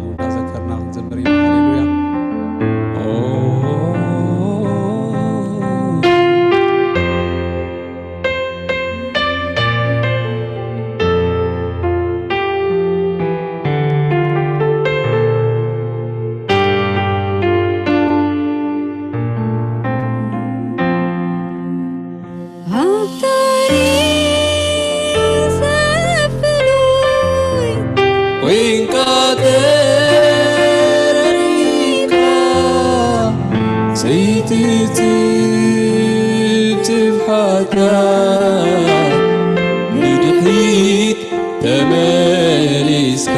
እንዳዘከርና ክንዘምር ኢና። ሃሌሉያ። ኦ። ኣብ ታሪኽ ዘፍሉይ ኮይንካ ተረኺብካ፣ ዘይትጽብጽብ ሓጢኣት ንድሕሪት ተመሊስካ።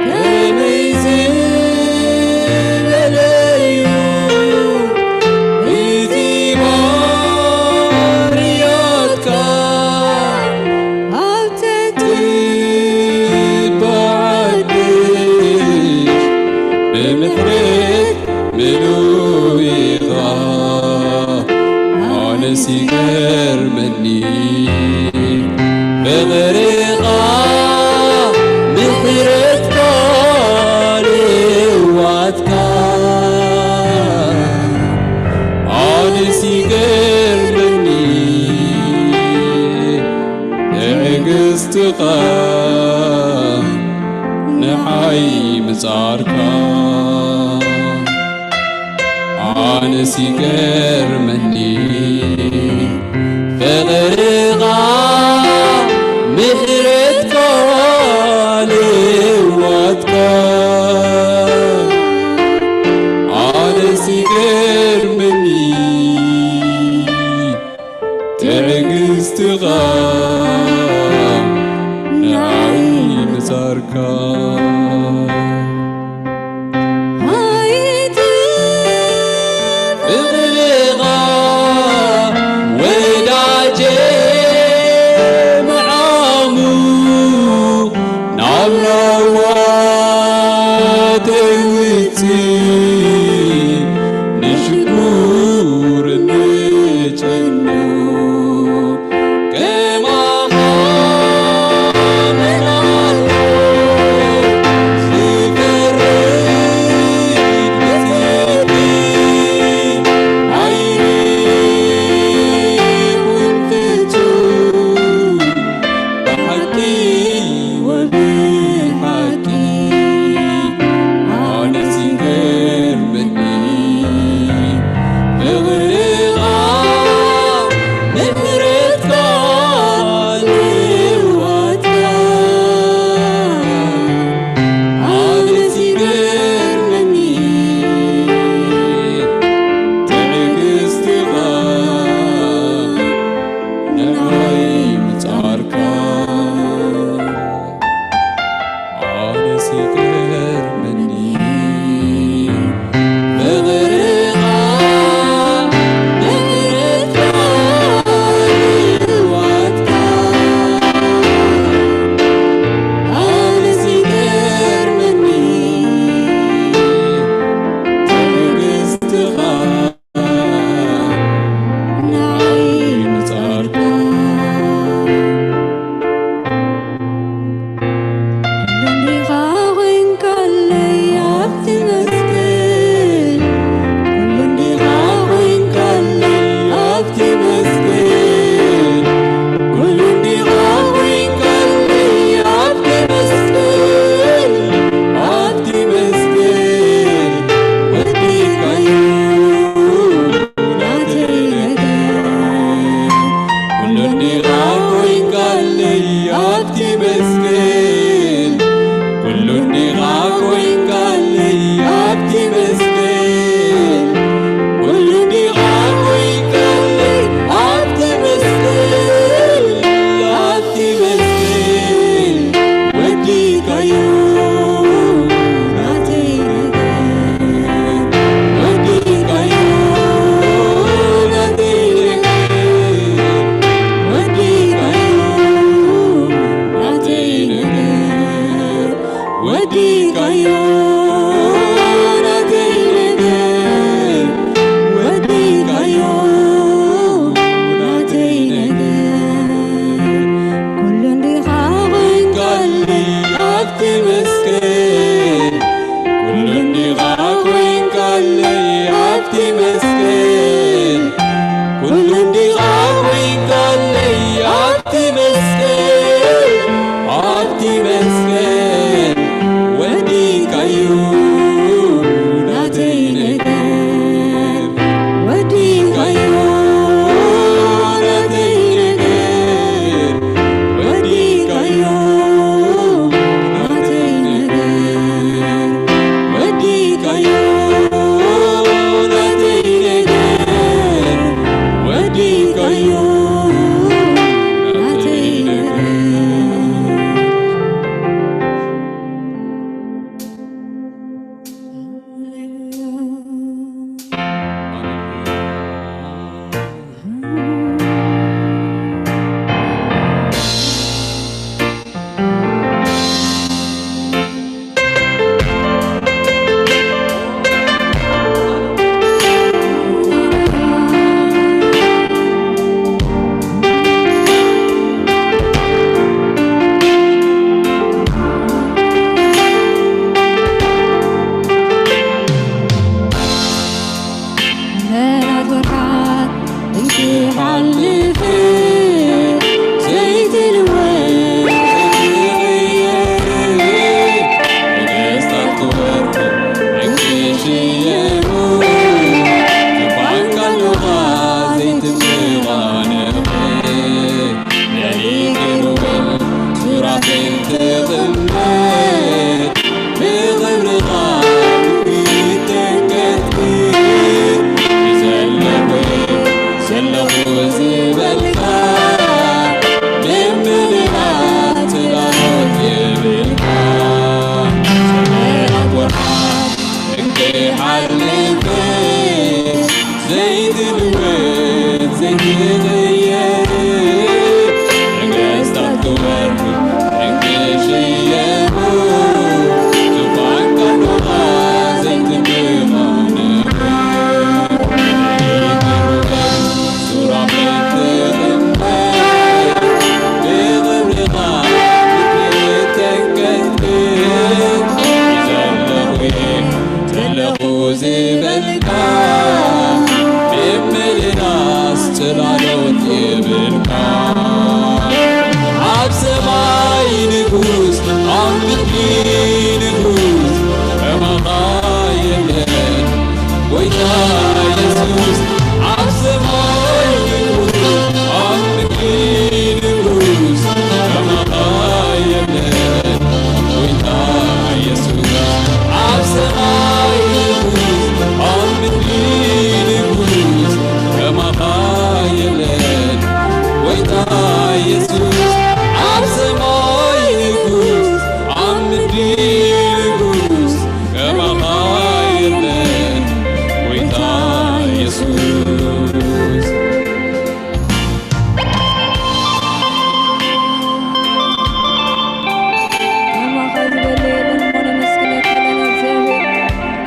ከመይ ዝበለ እዩ እቲ ባህርያትካ፣ ኣብ ትሕቲ በዓል ብምሕረት ምሉእ ኢኻ። ኣነስ ይገርመኒ ፍቕርኻ፣ ምሕረትካ፣ ልውዋጥካ። ኣነስ ይገርመኒ ትዕግስትኻ፣ ንዓይ ምጻርካ። ኣነስ ይገርመኒ ፍቕርኻ፣ ምሕረትካ፣ ልውዋጥካ። ኣነስ ይገርመኒ ትዕግስትኻ፣ ንዓይ ምጻርካ። ኣይትፍርኻ ወዳጄ ምዓሙ፣ ናብ ለዋህ ተውጽእ ንሽኩር ንጨኑ። ከማኻ መን ኣሎ ዝፈርድ ብጽድቂ፣ ኣይርኢኹን ፍጹም ብሓቂ ወብሓቂ። ኣነስ ይገርመኒ ፍቕርኻ፣ ምሕረትካ፣ ልውዋጥካ። ኣነስ ይገርመኒ ትዕግስትኻ፣ ንዓይ ምጻርካ። ኣነስ ይገርመኒ ፍቕርኻ፣ ምሕረትካ፣ ልውዋጥካ። ኣነስ ይገርመኒ ትዕግስትኻ፣ ንዓይ ምጻርካ። ኩሉ እንዲኻ ኮይንካለይ ኣብቲ መስቀል፣ ኩሉ እንዲኻ ኮይንካለይ ኣብቲ መስቀል፣ ኩሉ እንዲኻ ኮይንካለይ ኣብቲ መስቀል፣ ኣብቲ መስቀል ወዲእካዮ ናተይ ነገር። ኩሉ እንዲኻ ኮይንካለይ ኣብቲ መስቀል፣ ኩሉ እንዲኻ ኮይንካለይ ኣብቲ መስቀል፣ ኩሉ እንዲኻ ኮይንካለይ ኣብቲ መስቀል፣ ኣብቲ መስቀል ወዲእካዮ ናተይ ነገር፣ ወዲእካዮ ናተይ ነገር፣ ወዲእካዮ ናተይ ነገር፣ ወዲእካዮ ናተይ ነገር፣ ወዲእካዮ ናተይ ነገር። ኩሉ እንዲኻ ኮይንካለይ ኣብቲ መስቀል፣ እዩ ናተይ ነገር፣ ወዲእካዮ ናተይ ነገር፣ ወዲእካዮ ናተይ ነገር፣ ወዲእካዮ ናተይ ነገር፣ ወዲእካዮ ናተይ ነገር። መራት ወርሓት እንኪ ሓልፍ ዘይትልወጥ፣ ነገስታት ክበርኩ እንኪ ሽየሙ፣ ዝፋንካ ኣለኻ ዘይትምባነቕ። ለሊት ኪሩቤል ሱራፌል ትቕመጥ፣ ብኽብርኻ ምድሪ ተንቀጥቅጥ። ዘለኹ፣ ዘለኹ ዝበልካ፣ ምምልላት ጽላሎት የብልካ። ሰማያት ወርሓት እንኪ ሓልፍ ዘይትልወጥ ዘይትቕየር፣ ነገስታት ክበርኩ እንኪ ሽየሙ፣ ዙፋን ቀኖኻ ዘይትምባነቕ። ሱራፌል ትቕመጥ፣ ብኽብርኻ ምድሪ ተንቀጥቅጥ። ዘለኹ ዘለኹ ዝበልካ፣ ብምልላስ ጽላሎት የብልካ። ኣብ ሰማይ ንጉስ፣ ኣብ ምድሪ ንጉስ፣ ከማኻ የለን። ጎይታ የሱስ፣ ኣብ ሰማይ ንጉስ፣ ኣብ ምድሪ ንጉስ፣ ከማኻ የለን። ጎይታ የሱስ፣ ኣብ ሰማይ ንጉስ፣ ኣብ ምድሪ ንጉስ፣ ከማኻ የለን። ጎይታ የሱስ፣ ኣብ ሰማይ ንጉስ፣ ኣብ ምድሪ ንጉስ፣ ከማኻ የለን። ጎይታ የሱስ። ከማኻ ዝበለ የለን እሞ ነመስግነካ ኣለና እግዚኣብሔር።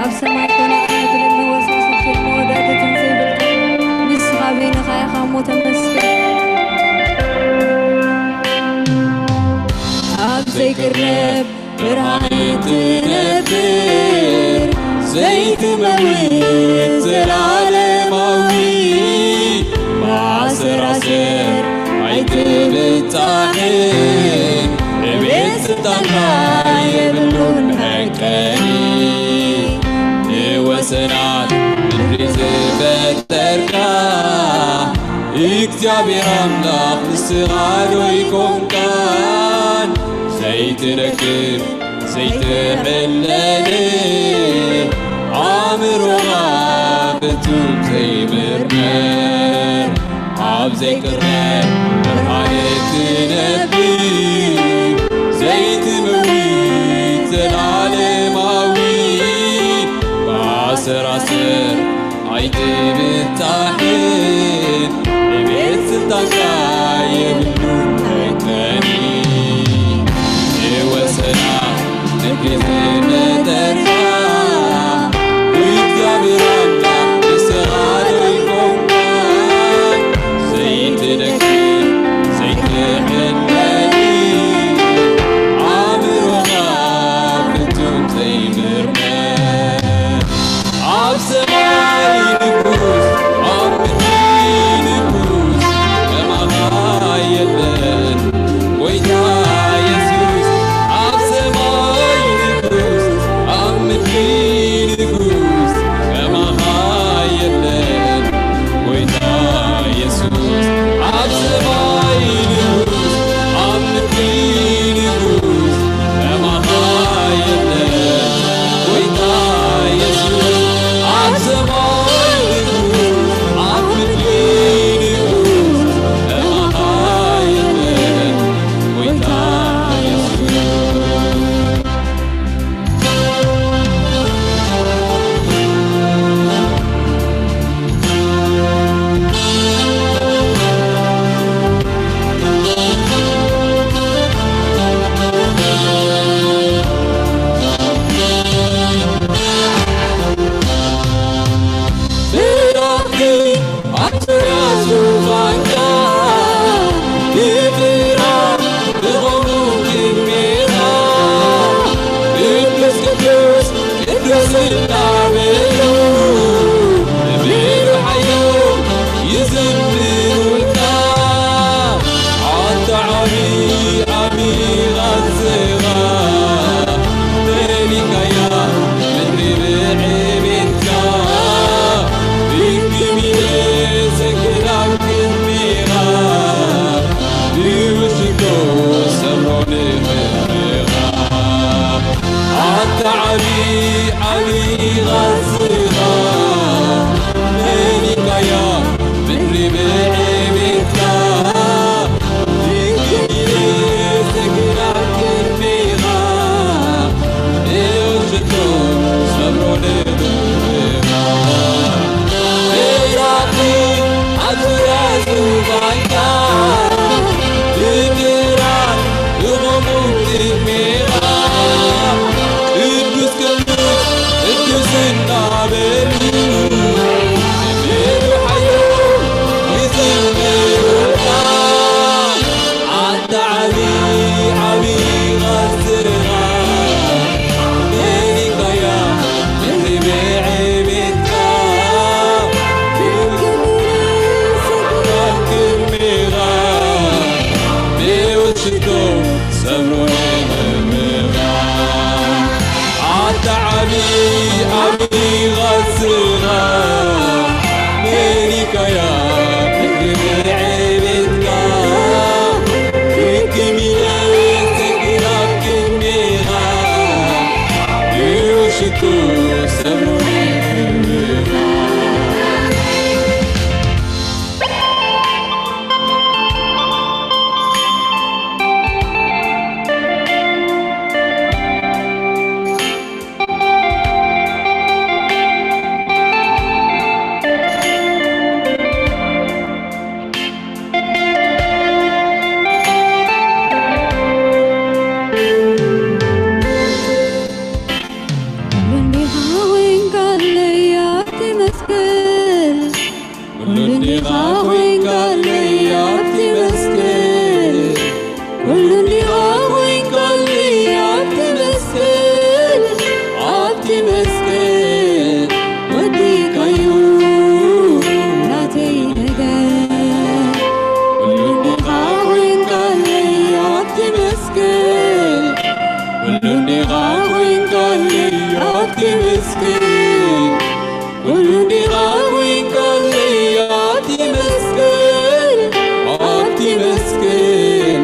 ኣብ ሰማይ ኮነ ኣብ ምድሪ ንወስወስን መወዳእታን ዘይብልካ ንስኻ በይንኻ ኢኻ እሞ ተመስገን። ኣብ ዘይቅረብ ብርሃን እትነብር ዘይትመውት ዘላለማዊ፣ ብኣሰራስር ኣይትብጻሕን፣ እቤት ስልጣንካ የብሉን መቀኒ። ንወሰናት ምድሪ ዝፈጠርካ እግዚኣብሔር ኣምላኽ ንስኻ ዶ ኣይኮንካን? ዘይትደክም ዘይትሕለል ኣእምሮኻ ፍጹም ዘይምርመር፣ ኣብ ዘይቅረብ ብርሃን እትነብር ዘይትመውት ዘላለማዊ፣ ብኣሰራስር ኣይትብጻሕን፣ ንቤት ስልጣንካ የብሉን መቀኒ። ንወሰና ምድሪ ዝፈጠርካ እግዚኣብሔር ኣምላኽ ንስኻ ዶ ኣይኮንካን? ዘይትደክም ዘይትሕለል ኣእምሮኻ ፍጹም ዘይምርመር፣ ኣብ ሰማይ ንጉስ፣ ኣብ ምድሪ ንጉስ፣ ከማኻ የለን። ጎይታ የሱስ፣ ኣብ ሰማይ ንጉስ፣ ኣብ ስናበሉ ብሩሓዮ ይዝምሩልካ። ኣንታ ዓቢ ዓቢ ቓልስኻ መሊካያ ምድሪ ብዕቤትካ። ብግሚለ ሰግድ ኣብ ቅድሜኻ ብውሽቶ ሰብሮ ንኽብኻ። ኣንታ ዓቢ ዓቢ ቓልስኻ መሊካያ ምድሪ ብዕቤትካ። ብግሚለ ሰግድ ኣብ ቅድሜኻ ብውሽቶ ሰብሮ ንኽብኻ። ብራኺ ኣብ ዙርያ ዙፋንካ ብብርሃን ይቖሙ ቅድሜኻ። ቅዱስ ቅዱስ ቅዱስ እናበሉ ብሩሓዮ ይዝምሩልካ። ኣንታ ዓቢ ዓቢ ቓልስኻ መሊካያ ምድሪ ብዕቤትካ። ኣብ ቅድሜኻ ብውሽቶ ሰብሮ ንኽብኻ። ኣንታ ዓቢ ዓቢ ቓልስኻ መሊካያ ምድሪ ብዕቤትካ። ብግሚለ ሰግድ ኣብ ቅድሜኻ ብውሽቶ ሰብሮ ንኽብኻ። ኩሉ እንዲኻ ኮይንካለይ ኣብቲ መስቀል። ኩሉ እንዲኻ ኮይንካለይ ኣብቲ መስቀል። ኩሉ እንዲኻ ኮይንካለይ ኣብቲ መስቀል። ኣብቲ መስቀል ወዲእካዮ ናተይ ነገር። ኩሉ እንዲኻ ኮይንካለይ ኣብቲ መስቀል። ኩሉ እንዲኻ ኮይንካለይ ኣብቲ መስቀል። ኩሉ እንዲኻ ኮይንካለይ ኣብቲ መስቀል። ኣብቲ መስቀል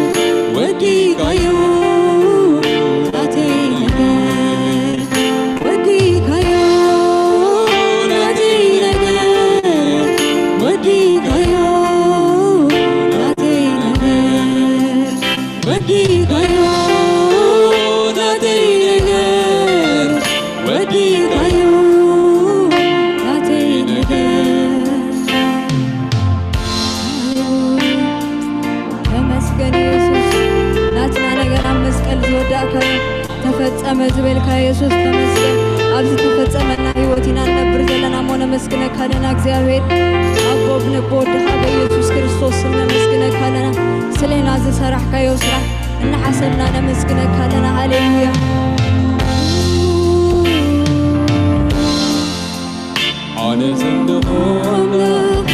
ወዲእካዮ ናተይ ነገር። ወዲእካዮ ናተይ ነገር። ወዲእካዮ ናተይ ነገር። ወዲእካዮ ናተይ ነገር። ወዲእካዮ ናተይ ነገር። ተመስገን ኢየሱስ፣ ናትና ነገር ኣብ መስቀል ዝወዳእካዮ ተፈጸመ ዝበልካ የሱስ ተመስገን። ኣብዚ ተፈጸመና ህይወት ኢና ንነብር ዘለና እሞ ነመስግነካ ኣለና እግዚኣብሔር ኣቦ ብነቦ ወድኻ በኢየሱስ ክርስቶስ ስም ነመስግነካ ኣለና። ስሌና ዝሰራሕካዮ ስራሕ እናሓሰብና ነመስግነካ ኣለና። ሃሌሉያ። ኣነ ዘምልኾ ኣምላኽ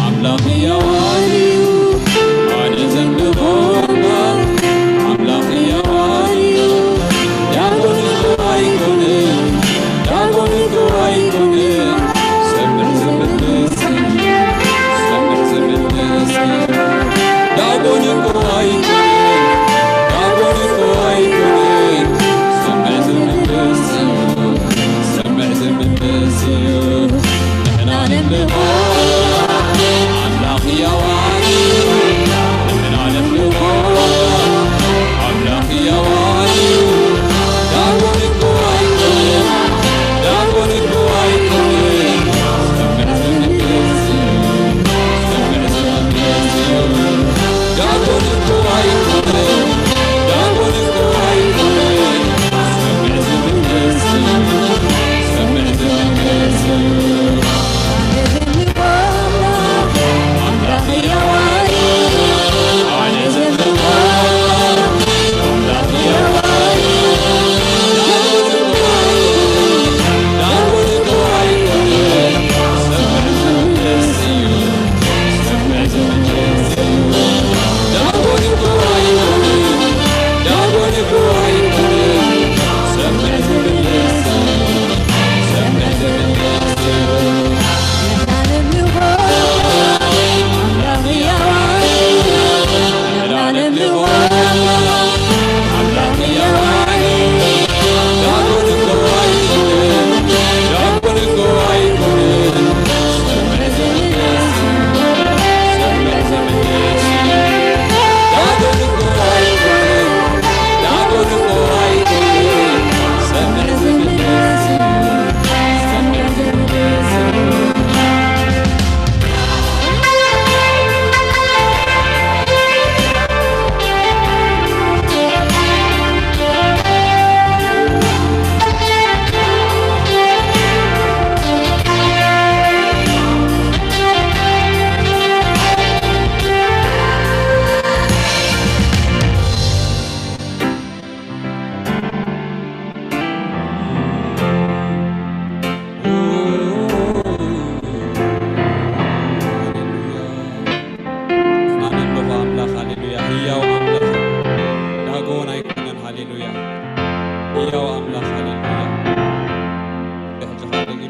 ኣምላኽ ሕያዋን እዩ። ኣነ ዘምልኾ ኣምላኽ ኣምላኽ ሕያዋን እዩ። ዳጎን እኮ ኣይኮንን፣ ዳጎን እኮ ኣይኮንን። ሰምዕ ዝብል ንስኻ፣ ሰምዕ ዝብል ንስኻ። ዳጎን እኮ ኣይኮንን፣ ዳጎን እኮ ኣይኮንን።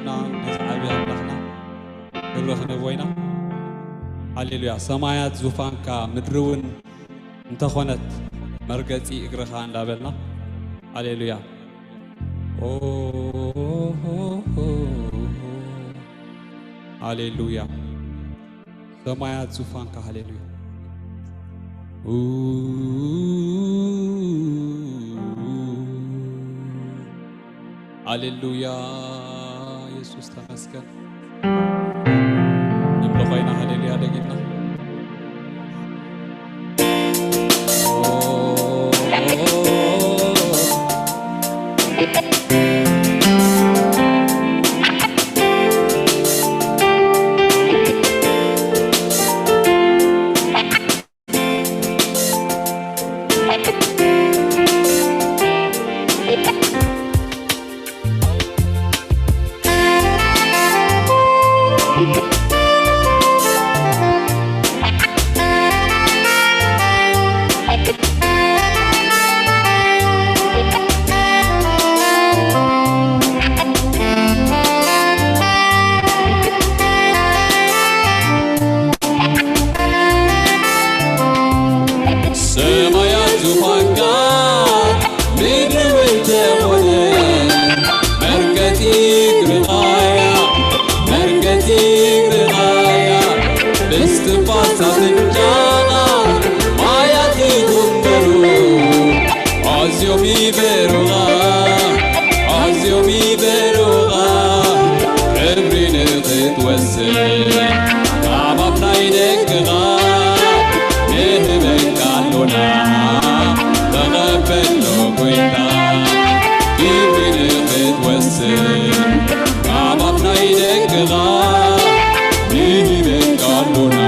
ነዚ ዓብዪ ኣምላኽና ክብሪ ክንህቦ ኢና። ሃሌሉያ። ሰማያት ዙፋንካ፣ ምድሪ እውን እንተኾነት መርገጺ እግርኻ እንዳበልና። ሃሌሉያ። ኦ፣ ሃሌሉያ። ሰማያት ዙፋንካ። ሃሌሉያ። ኡ፣ ሃሌሉያ። የሱስ ተመስገን። ንብሎ ኮይና ሃሌሉያ ደጊምና። ሰማያት ዙፋንካ፣ ምድሪ እውን ተኾነ፣ መርገጺ እግርኻያ፣ መርገጺ እግርኻያ፣ ብስትንፋስ ኣፍንጫኻ ማያት ይኹንበሩ። ኣዝዮም ይፈሩኻ፣ ኣዝዮም ይፈሩኻ፣ ክብሪ ንኽትወስድ ኣብ ኣፍ ናይ ደቅኻ ንህበካ ኣሎና፣ ተቐበሎ ጐይታ። ክብሪ ንኽትወስድ ኣብ ኣፍ ናይ ደቅኻ ንህበካ ኣሎና፣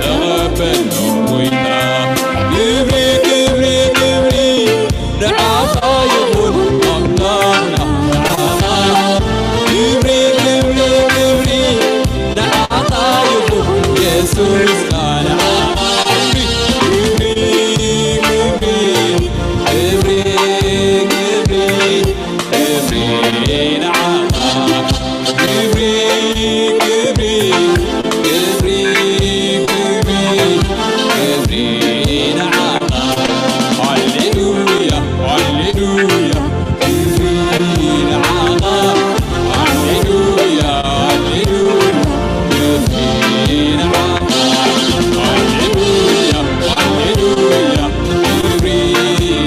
ተቐበሎ ጐይታ። ክብሪ፣ ክብሪ፣ ክብሪ ንዓኻ ይኹን ኣምላኽና፣ ንዓኻ። ክብሪ፣ ክብሪ፣ ክብሪ ንዓኻ ይኹን የሱስና፣ ንዓኻ። ክብሪ፣ ክብሪ፣ ክብሪ፣ ክብሪ፣ ክብሪ ንዓኻ። ክብሪ፣ ክብሪ፣ ክብሪ፣ ክብሪ፣ ክብሪ ንዓኻ። ሃሌሉያ፣ ሃሌሉያ፣ ክብሪ ንዓኻ። ሃሌሉያ፣ ሃሌሉያ፣ ክብሪ ንዓኻ። ሃሌሉያ፣ ሃሌሉያ፣ ክብሪ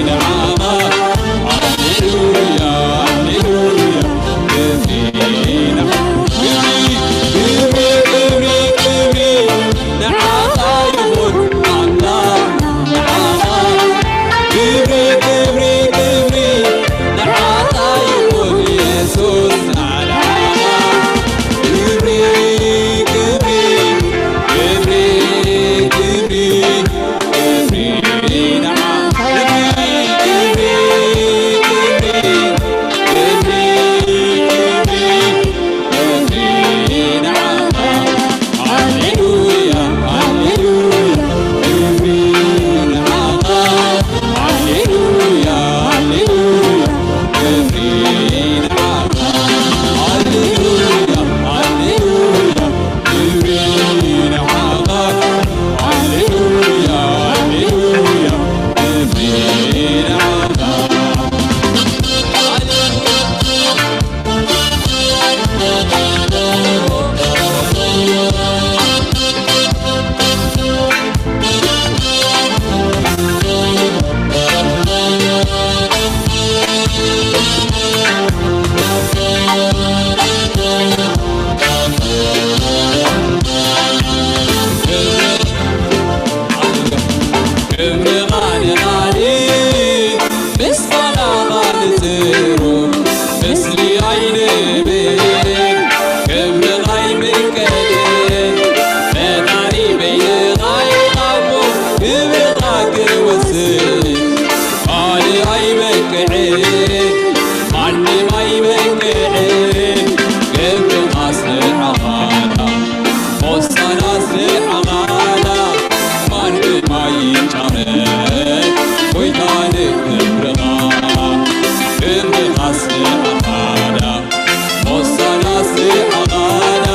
ንዓኻ። ሃሌሉያ፣ ሃሌሉያ፣ ክብሪ ንዓኻ። ክብሪ፣ ክብሪ፣ ክብሪ፣ ክብሪ ንዓኻ ይኹን ኣምላኽ፣ ንዓኻ። ክብሪ፣ ክብሪ፣ ክብሪ ንዓኻ ይኹን የሱስ፣ ንዓኻ። ክብሪ፣ ክብሪ፣ ክብሪ፣ ክብሪ፣ ክብሪ ንዓኻ። ክብሪ፣ ክብሪ፣ ክብሪ፣ ክብሪ፣ ክብሪ፣ ክብሪ ንዓኻ። ሃሌሉያ፣ ሃሌሉያ፣ ክብሪ ንዓኻ። ሃሌሉያ፣ ሃሌሉያ፣ ክብሪ ንዓኻ። ሃሌሉያ፣ ሃሌሉያ፣ ክብሪ ንዓኻ። ሃሌሉያ፣ ሃሌሉያ፣ ክብሪ ንዓኻ። ክብርኻ ንላዕሊ፣ ምስጋናኻ ንጽሩ፣ ምስሊ ኣይንብል፣ ክብርኻ ኣይምቀልን፣ ፈጣሪ በይንኻ ኢኻ እሞ፣ ክብርኻ ክንወስድ፣ ካልእ ኣይበቅዕን፣ ማንም ኣይበቅዕን፣ ክብርኻስ ንዓኻ። ሆሳና ስብሓና ማንም ኣይጫረ፣ ጎይታ ንክብርኻ፣ ክብርኻስ ንዓኻ። ሆሳ ንዓኻ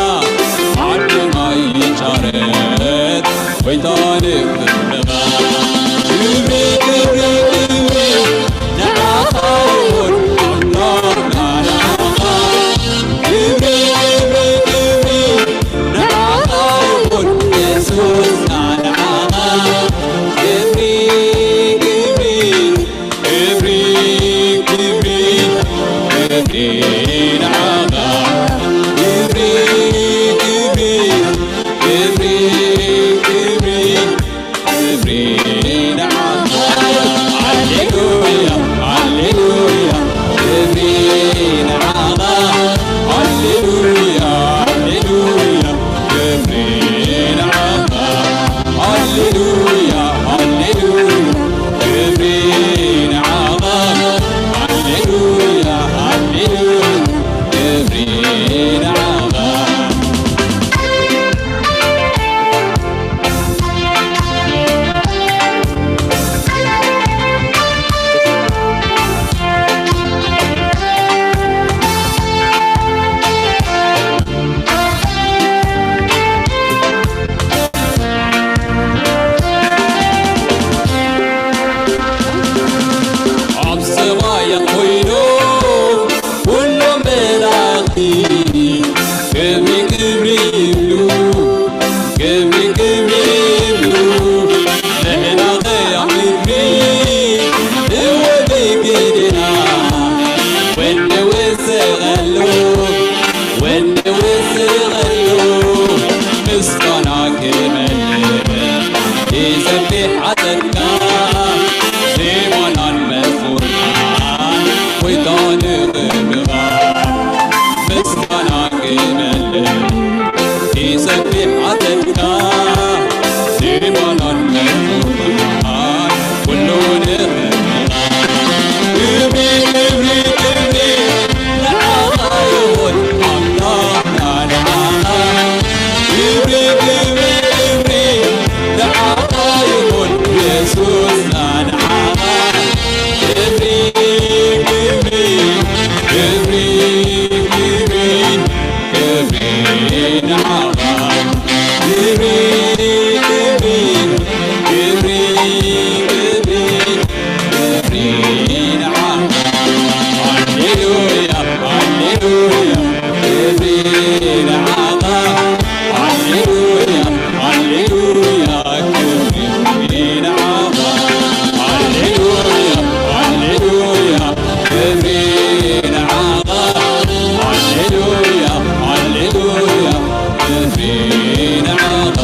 ዓለማይ ሻረት ጎይታ ንኽብርኻ። ክብሪ፣ ክብሪ፣ ክብሪ ንዓኻ ይኹን ኣምላኽና ንዓኻ። ክብሪ፣ ክብሪ፣ ክብሪ ንዓኻ ይኹን የሱስና ንዓኻ። ክብሪ፣ ክብሪ ክብሪ፣ ክብሪ፣ ክብሪ ንዓኻ። ክብሪ፣ ክብሪ፣ ክብሪ፣ ክብሪ፣ ክብሪ ንዓኻ። ሃሌሉያ፣ ሃሌሉያ፣ ክብሪ ንዓኻ። ሃሌሉያ፣ ሃሌሉያ፣ ክብሪ ንዓኻ። ሃሌሉያ፣ ሃሌሉያ፣ ክብሪ ንዓኻ። ሃሌሉያ፣ ሃሌሉያ፣ ክብሪ ንዓኻ። ኣብ ሰማያት ኮይኖም ኩሎም መላእኽቲ ክብሪ ክብሪ ይብሉ፣ ክብሪ ክብሪ ይብሉ። ንሕና ከኣ ክብሪ ንወዲ ግድና ወዲ ወሰቐሉ ወዲ ወስቐሉ ምስጋና ክመልእ ይሰብሕ ዓተካ ዜማናን መዝሙርናን ጎይታ ንኽብርኻ ምስጋና ክመልእ ይሰብሕ ዓተካ ዜማናን መዝሙርናን ኩሉ ንኽብርኻ። ክብሪ፣ ክብሪ፣ ክብሪ ንዓኻ ይኹን ኣምላኽና ንዓኻ። ክብሪ፣ ክብሪ፣ ክብሪ ንዓኻ ይኹን የሱስና ንዓኻ። ክብሪ፣ ክብሪ፣ ክብሪ፣ ክብሪ ክብሪ ንዓኻ፣ ክብሪ፣ ክብሪ፣ ክብሪ፣ ክብሪ፣ ክብሪ ንዓኻ። ሃሌሉያ፣ ሃሌሉያ፣ ክብሪ ንዓኻ። ሃሌሉያ፣ ሃሌሉያ፣ ክብሪ ንዓኻ። ሃሌሉያ፣ ሃሌሉያ፣ ክብሪ ንዓኻ። ሃሌሉያ፣ ሃሌሉያ፣ ክብሪ ንዓኻ።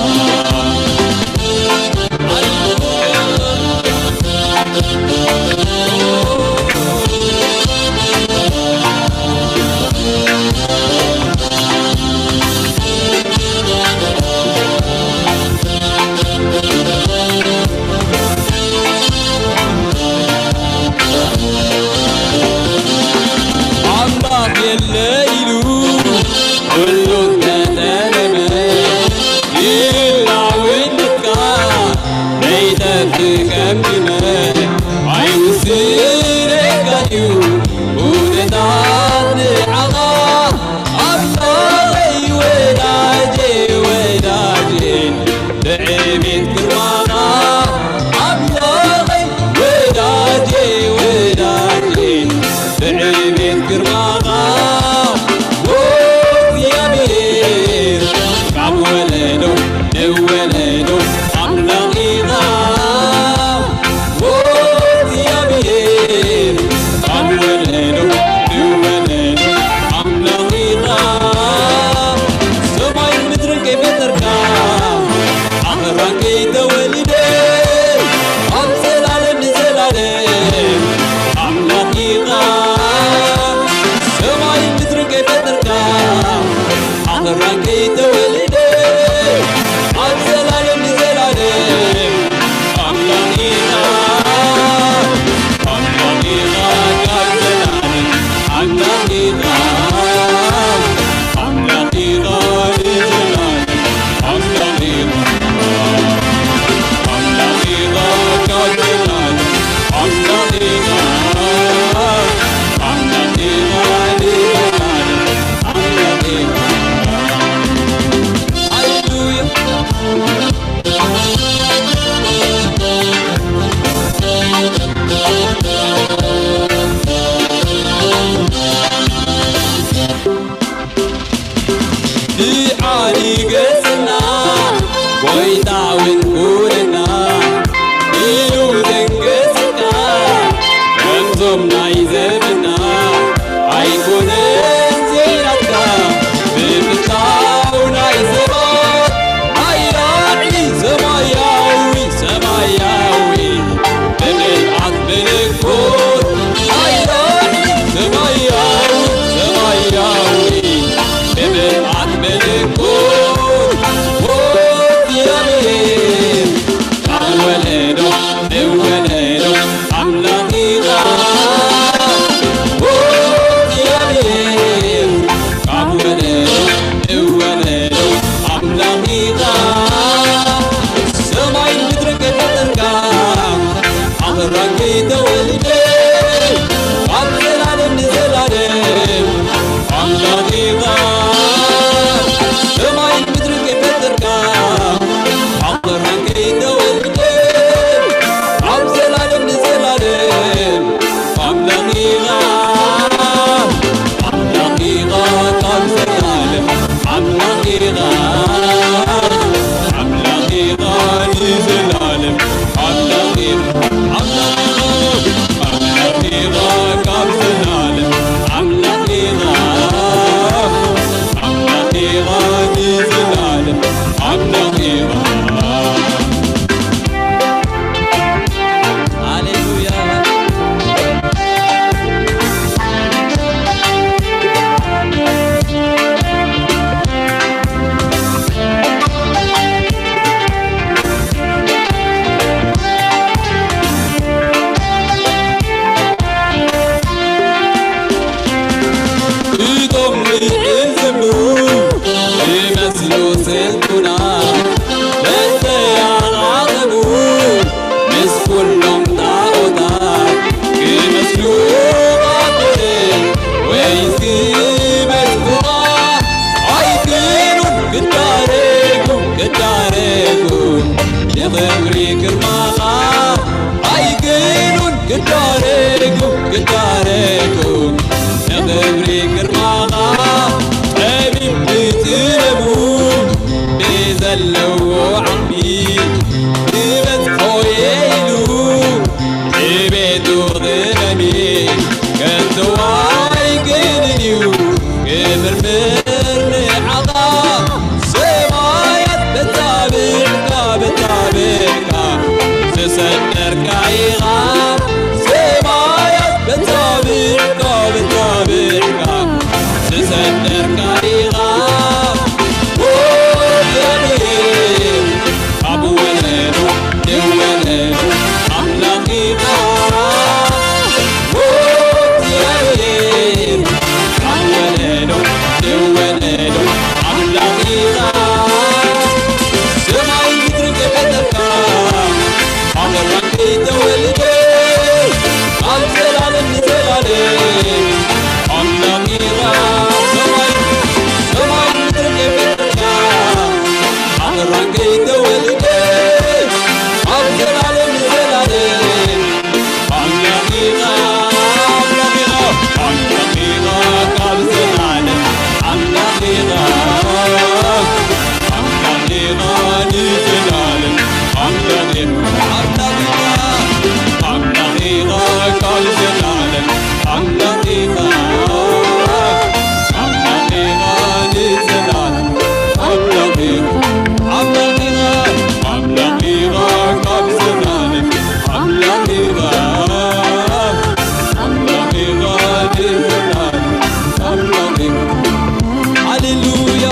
ኣምላኽ የለ ኢሉ ኩሉ እንተጠለመ፣ ይህላው እንድካ ነይተትከምመ፣ ኣይውስነካን እዩ ኩነታት ንዓኻ። ኣምላኸይ ወዳጄ፣ ወዳጄ፣ ብዕቤት ግርማኻ ኣምላኸይ ወዳጄ፣ ወዳጄ፣ ብዕቤት ግርማኻ እግዚኣብሔር ካብ ወለዶ ንወለዶ ኣምላኽ ኢኻ። እግዚኣብሔር ካብ ወለዶ ንወለዶ ኣምላኽ ኢኻ። ሰማይን ምድርን ከይፈጠርካ፣ ኣኽራን ከይተወልደ፣ ካብ ዘላለም ንዘላለም ኣምላኽ ኢኻ። ኣምላኽ ኢኻ፣ ሰማይን ምድርን ከይፈጠርካ፣ ሓቕራን ከይተወልደ፣ ኣብ ዘላለም ንዘላለም ኣምላኽ ኢኻ፣ ኣምላኽ ኢኻ፣ ካብ ዘላለም ኣምላኽ ኢኻ፣ ኣምላኽ ኢኻ፣ ንዘላለም ኣምላኽ ኢኻ፣ ኣምላኽ ኢኻ፣ ኣምላኽ ኢኻ፣ ካብ ዘላለም ኣምላኽ ኢኻ፣ ኣምላኽ ኢኻ፣ ንዘላለም ኣምላኽ ኢኻ። ሃሌሉያ። እቶም ንዕል ዝብሉ ዝመስሉ ስልጡናት፣ መስተያቕ ዓቐቡ ምስ ኩሎም ጣዖታት ክመስሉ ኣበደ። ወይስ ክመስሉኻ ኣይክእሉን፣ ክዳረጉ፣ ክዳረጉ ንኽብሪ ግርማኻ ኣይክእሉን፣ ክዳረጉ፣ ክዳረጉ ንኽብሪ ግርማኻ። ጠቢብ ብጥበቡ ብዘለዎ ዓቕሚ ክበጽሖ እየ ኢሉ ንቤቱ ክእመን ከቶ ኣይክእልን እዩ። ክምርምር ንዓኻ ሰማያት በታብዕካ በታብዕካ ዝሰደርካ ኢኻ። ሰማያት በታብዕካ በታብዕካ ዝሰደርካ ኢኻ። ወደኔ ካብ ወለዶ ንወለዶ ኣምላኽ ኢኻ። እግዚኣብሔር ካብ ወለዶ ንወለዶ ኣምላኽ ኢኻ። ሰማይ ምድሪ ከይፈጠርካ፣ ኣበራን ከይተወልደ፣ ካብ ዘላለም ንዘላለም ኣምላኽ ኢኻ። ሰማይ፣ ሰማይ ምድሪ ከይፈጠርካ፣ ኣበራን ከይተወልደ፣ ካብ ዘላለም ንዘላለም ኣምላኽ ኢኻ፣ ኣምላኽ ኢኻ፣ ኣምላኽ ኢኻ፣ ካብ ዘላለም ኣምላኽ ኢኻ፣ ኣምላኽ ኢኻ፣ ንዘላለም ኣምላኽ ኢኻ፣ ኣምላኽ ኢኻ፣ ኣምላኽ ኢኻ፣ ካብ ዘላለም ኣምላኽ ኢኻ፣ ኣምላኽ ኢኻ፣ ንዘላለም ኣምላኽ ኢኻ፣ ኣምላኽ ኢኻ፣ ኣምላኽ ኢኻ፣ ካብ ዘላለም ኣምላኽ ኢኻ፣ ኣምላኽ ኢኻ፣ ንዘላለም ኣምላኽ ኢኻ። ሃሌሉያ።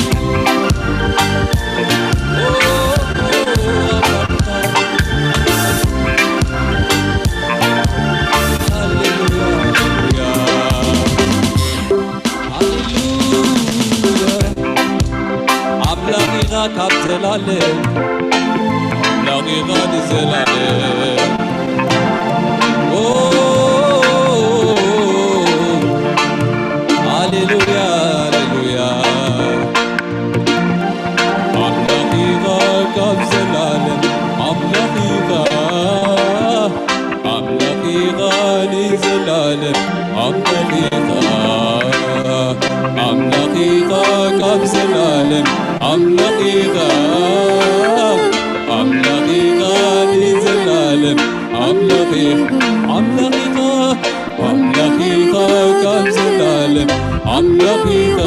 ሃሌሉያ። ሃሌሉያ። ኣምላኽ ኢኻ ካብ ዘላለም፣ ኣምላኽ ኢኻ ንዘላለም። ኦ፣ ሃሌሉያ፣ ሃሌሉያ። ኣምላኽ ኢኻ ካብ ዘላለም፣ ኣምላኽ ኢኻ። ኣምላኽ ኢኻ ንዘላለም ኣምላኽ ኢኻ፣ ኣምላኽ ኢኻ ካብ ዘላለም ኣምላኽ ኢኻ፣ ኣምላኽ ኢኻ ንዘላለም ኣምላኽ ኢኻ፣ ኣምላኽ ኢኻ፣ ኣምላኽ ኢኻ ካብ ዘላለም ኣምላኽ ኢኻ፣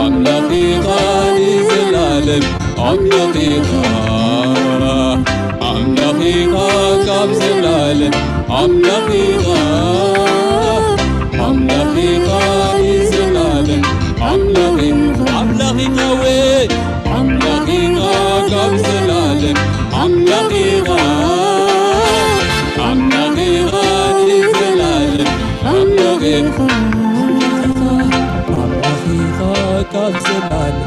ኣምላኽ ኢኻ ንዘላለም ኣምላኽ ኢኻ፣ ኣምላኽ ኢኻ ካብ ዘላለም ኣምላኽ ኢኻ፣ ኣምላኽ ኢኻ ንዘላለም ኣምላኽ ኢኻ፣ ኣምላኽ ኢኻ ወይ ኣምላኽ ኢኻ ካብ ዘላለም ኣምላኽ ኢኻ፣ ኣምላኽ ኢኻ ንዘላለም ኣምላኽ ኢኻ፣ ኣምላኽ ኢኻ ካብ ዘላለም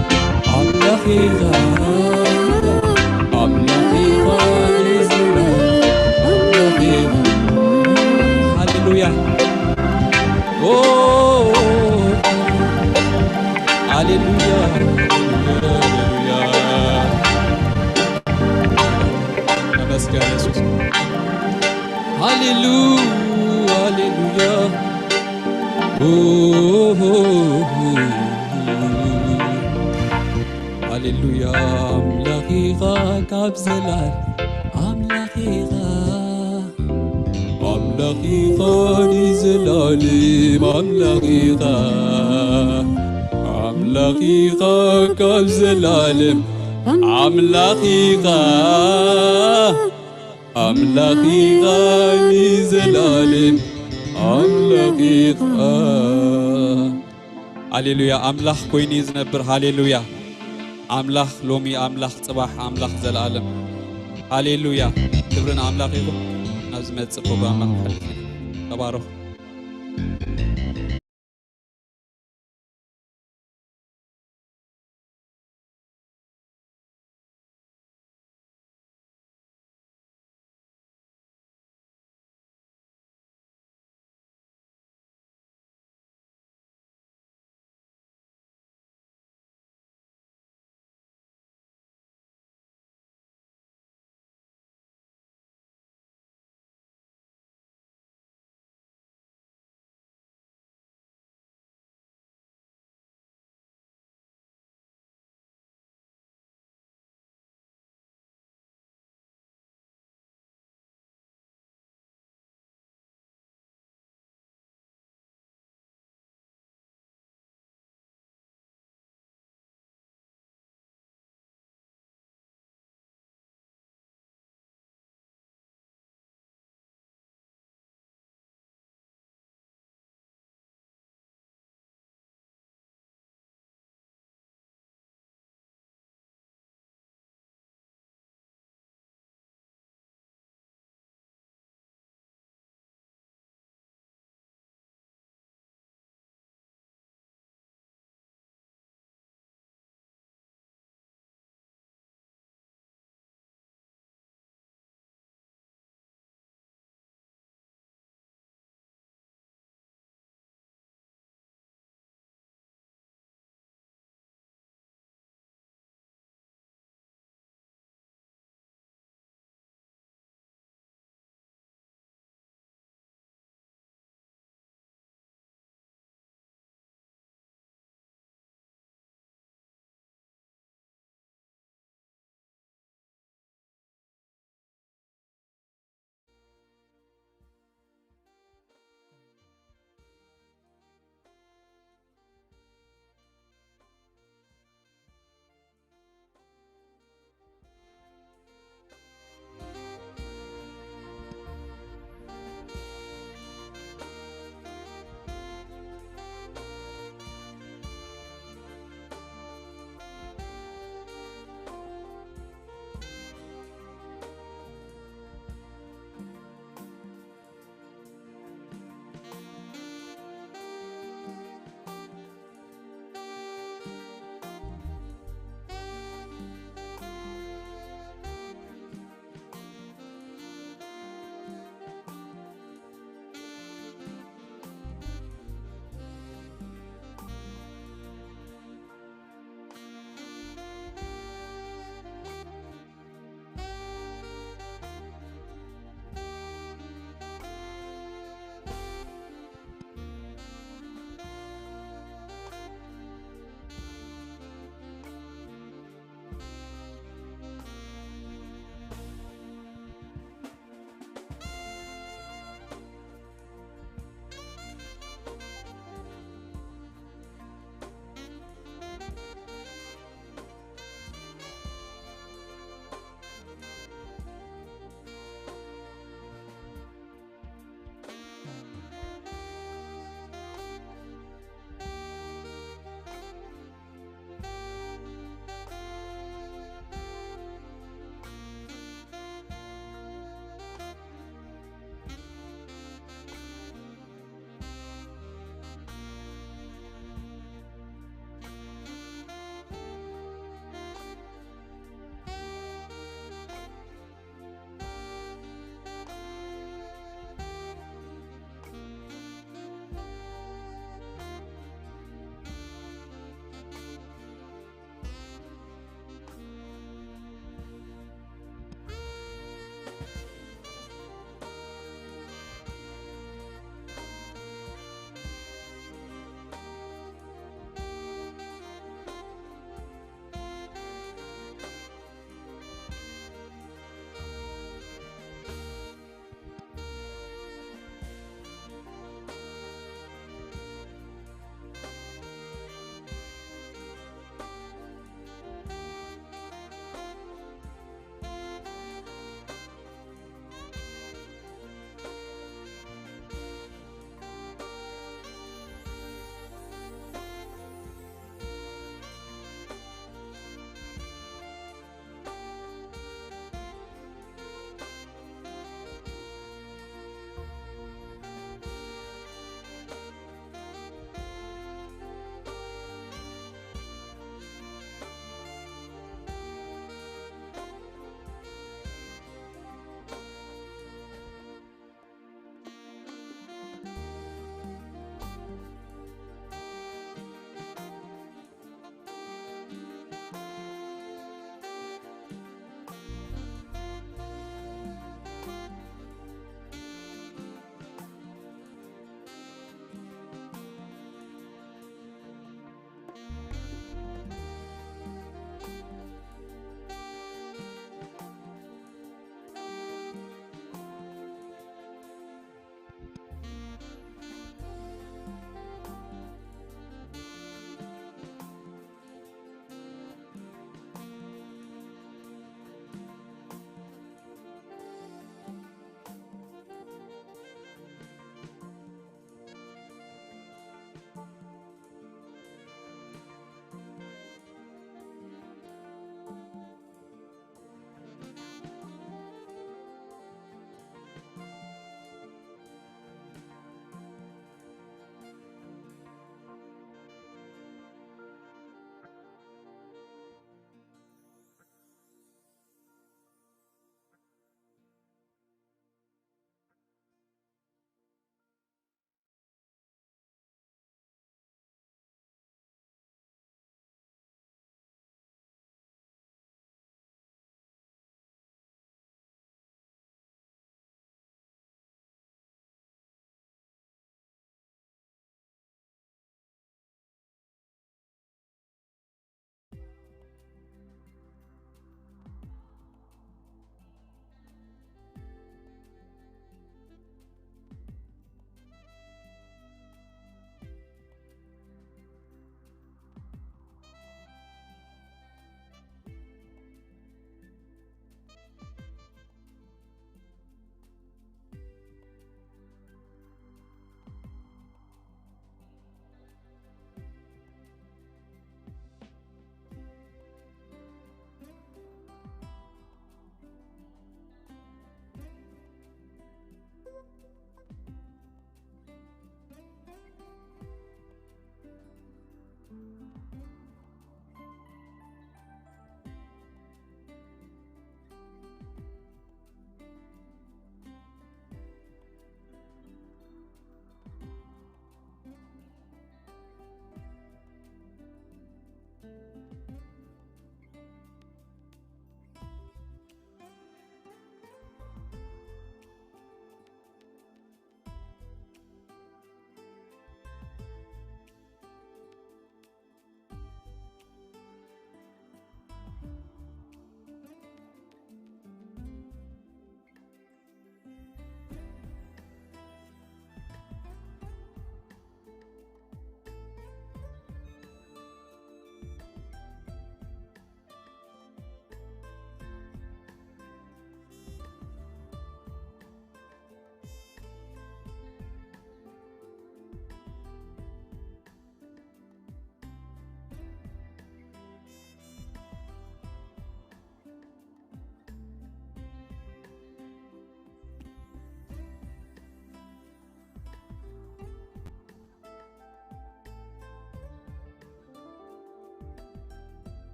ኣምላኽ ኢኻ፣ ኣምላኽ ኢኻ ንዘላለም ኣምላኽ ኢኻ። ሃሌሉያ። ኦ፣ ሃሌሉያ፣ ሃሌሉያ። ኦ፣ ሃሌሉያ። ኣምላኽ ኢኻ ካብ ዘላለም፣ ኣምላኽ ኢኻ፣ ኣምላኽ ኢኻ ንዘላለም፣ ኣምላኽ ኢኻ፣ ኣምላኽ ኢኻ ካብ ዘላለም፣ ኣምላኽ ኢኻ። ኣምላኽ ኢኻ ንዘላለም ኣምላኽ ኢኻ። ሃሌሉያ። ኣምላኽ ኮይኑ እዩ ዝነብር። ሃሌሉያ። ኣምላኽ ሎሚ፣ ኣምላኽ ጽባሕ፣ ኣምላኽ ዘለኣለም። ሃሌሉያ። ክብሪ ንኣምላኽ ይኹን። ናብ ዝመጽእ ፕሮግራምና ክንሓልፍ ኢና። ተባረኹ።